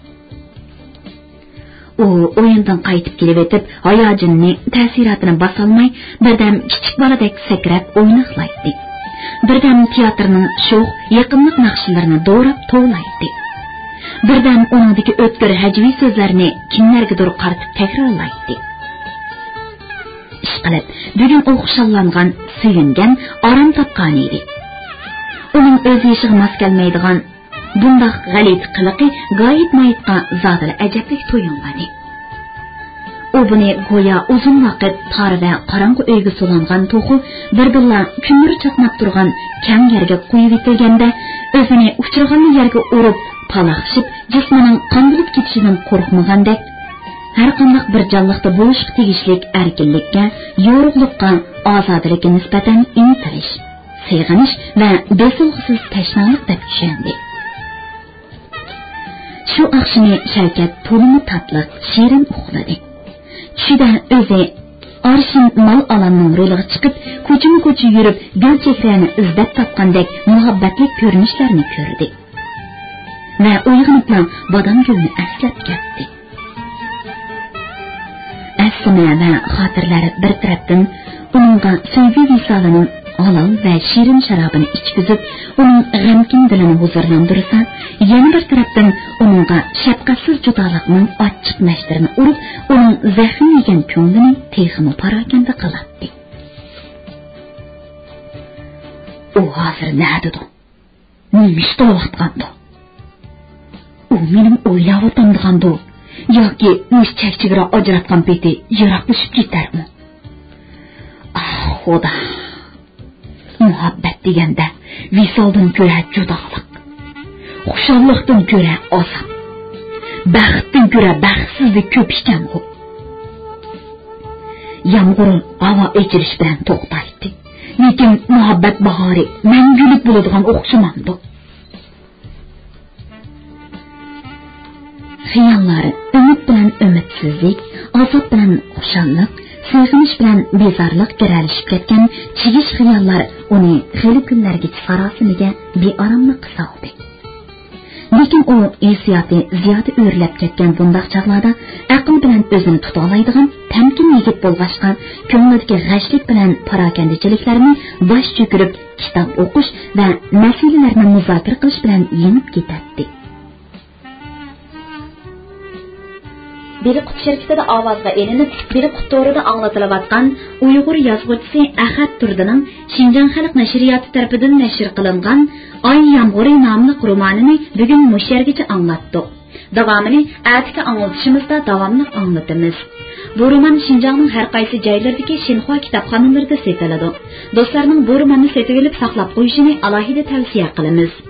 ئۇ ئويۇندىن قايتىپ كېلىۋېتىپ، ھاياجىنىنى، تەسىراتىنى باسالماي، بىردەم كىچىك بالىدەك سەكرەپ ئويناقلايتتى. بىردەم تىياتىرنىڭ شوخ، يېقىملىق ناخشىلىرىنى دوراپ توۋلايتتى. بىردەم ئۇنىڭدىكى ئۆتكۈر ھەجۋىي سۆزلەرنى كىملەرگىدۇر قارىتىپ تەكرارلايتتى. ئىشقىلىپ، بۈگۈن ئۇ خۇشاللانغان، سۆيۈنگەن، ئارام تاپقانىدى. ئۇنىڭ ئۆز يېشىغا ماس كەلمەيدىغان بۇنداق غەلىتە قىلىقى گايىت مايىتقا زادىلا ئەجەبلىك تۇيۇلمىدى. ئۇ بۇنى گويا ئۇزۇن ۋاقىت تار ۋە قاراڭغۇ ئۆيگە سولانغان توخۇ بىردىنلا كۈن نۇرى چاقناپ تۇرغان كەڭ يەرگە قويۇۋېتىلگەندە، ئۆزىنى ئۇچرىغانلا يەرگە ئۇرۇپ، پالاقشىپ، جىسمىنىڭ قان بولۇپ كېتىشىدىن قورقمىغاندەك، ھەرقانداق بىر جانلىقتا بولۇشقا تېگىشلىك ئەركىنلىككە، يورۇقلۇققا، ئازادىلىككە نىسبەتەن ئىنتىلىش، سېغىنىش ۋە بېسىلغۇسىز تەشنالىق دەپ چۈشەندى. شۇ ئاخشىمى شەۋكەت تولىمۇ تاتلىق، شېرىن ئۇخلىدى. چۈشىدە ئۆزى ئارشىن مال-ئالاننىڭ رولىغا چىقىپ، كوچىمۇ-كوچا يۈرۈپ، گۈلچېھرەنى ئىزدەپ تاپقاندەك مۇھەببەتلىك كۆرۈنۈشلەرنى كۆردى ۋە ئويغىنىپلا بادام گۈلنى ئەسلەپ كەتتى. ئەسلىمە ۋە خاتىرىلەر بىر تەرەپتىن ئۇنىڭغا سۆيگۈ ۋىسالىنىڭ ھالال ۋە شېرىن شارابىنى ئىچكۈزۈپ، ئۇنىڭ غەمكىن دىلىنى ھۇزۇرلاندۇرسا، يەنە بىر تەرەپتىن ئۇنىڭغا شەپقەتسىز جۇدالىقنىڭ ئاچچىق نەشتىرىنى ئۇرۇپ، ئۇنىڭ زەخىم يېگەن كۆڭلىنى تېخىمۇ پاراكەندە قىلاتتى. ئۇ ھازىر نەدىدۇ؟ نېمە ئىش قىلىۋاتقاندۇ؟ ئۇ مېنىڭ ئويلاۋاتامدىغاندۇ؟ ياكى مۇشۇ چەك-چېگرا ئاجراتقان پېتى يىراقلىشىپ كېتەرمۇ؟ ئاھ، خۇدا! مۇھەببەت دېگەندە ۋىسالدىن كۆرە جۇدالىق، خۇشاللىقتىن كۆرە ئازاب، بەختتىن كۆرە بەختسىزلىك كۆپ ئىكەنغۇ. يامغۇر ھاۋا ئېچىلىش بىلەن توختايتتى، لېكىن مۇھەببەت باھارى مەڭگۈلۈك بولىدىغان ئوخشىمامدۇ؟ خىياللار، ئۈمىد بىلەن ئۈمىدسىزلىك، ئازاب بىلەن خۇشاللىق، سېغىنىش بىلەن بىزارلىق گىرەلىشىپ كەتكەن چىگىش خىياللار ئۇنى خېلى كۈنلەرگىچە ساراسىمىگە، بىئاراملىققا سالدى. لېكىن ئۇ ھېسسىياتى زىيادە ئۆرلەپ كەتكەن بۇنداق چاغلاردا ئەقىل بىلەن ئۆزىنى تۇتالايدىغان تەمكىن يىگىت بولغاچقا، كۆڭلىدىكى غەشلىك بىلەن پاراكەندىچىلىكلەرنى باش چۆكۈرۈپ، كىتاب ئوقۇش ۋە مەسىلىلەرنى مۇزاكىرە قىلىش بىلەن يېڭىپ كېتەتتى. بىلقۇت شىركىتىدە ئاۋازغا ئېلىنىپ، بىلقۇت تورىدا ئاڭلىتىلىۋاتقان ئۇيغۇر يازغۇچىسى ئەخەت تۇردىنىڭ شىنجاڭ خەلق نەشرىياتى تەرىپىدىن نەشر قىلىنغان ئاي يامغۇرى ناملىق رومانىنى بۈگۈن مۇشۇ يەرگىچە ئاڭلاتتۇق. داۋامىنى ئەتىكى ئاڭلىتىشىمىزدا داۋاملىق ئاڭلىتىمىز. بۇ رومان شىنجاڭنىڭ ھەر قايسى جايلىرىدىكى شىنخۇا كىتابخانىلىرىدا سېتىلىدۇ. دوستلارنىڭ بۇ روماننى سېتىۋېلىپ ساقلاپ قويۇشىنى ئالاھىدە تەۋسىيە قىلىمىز.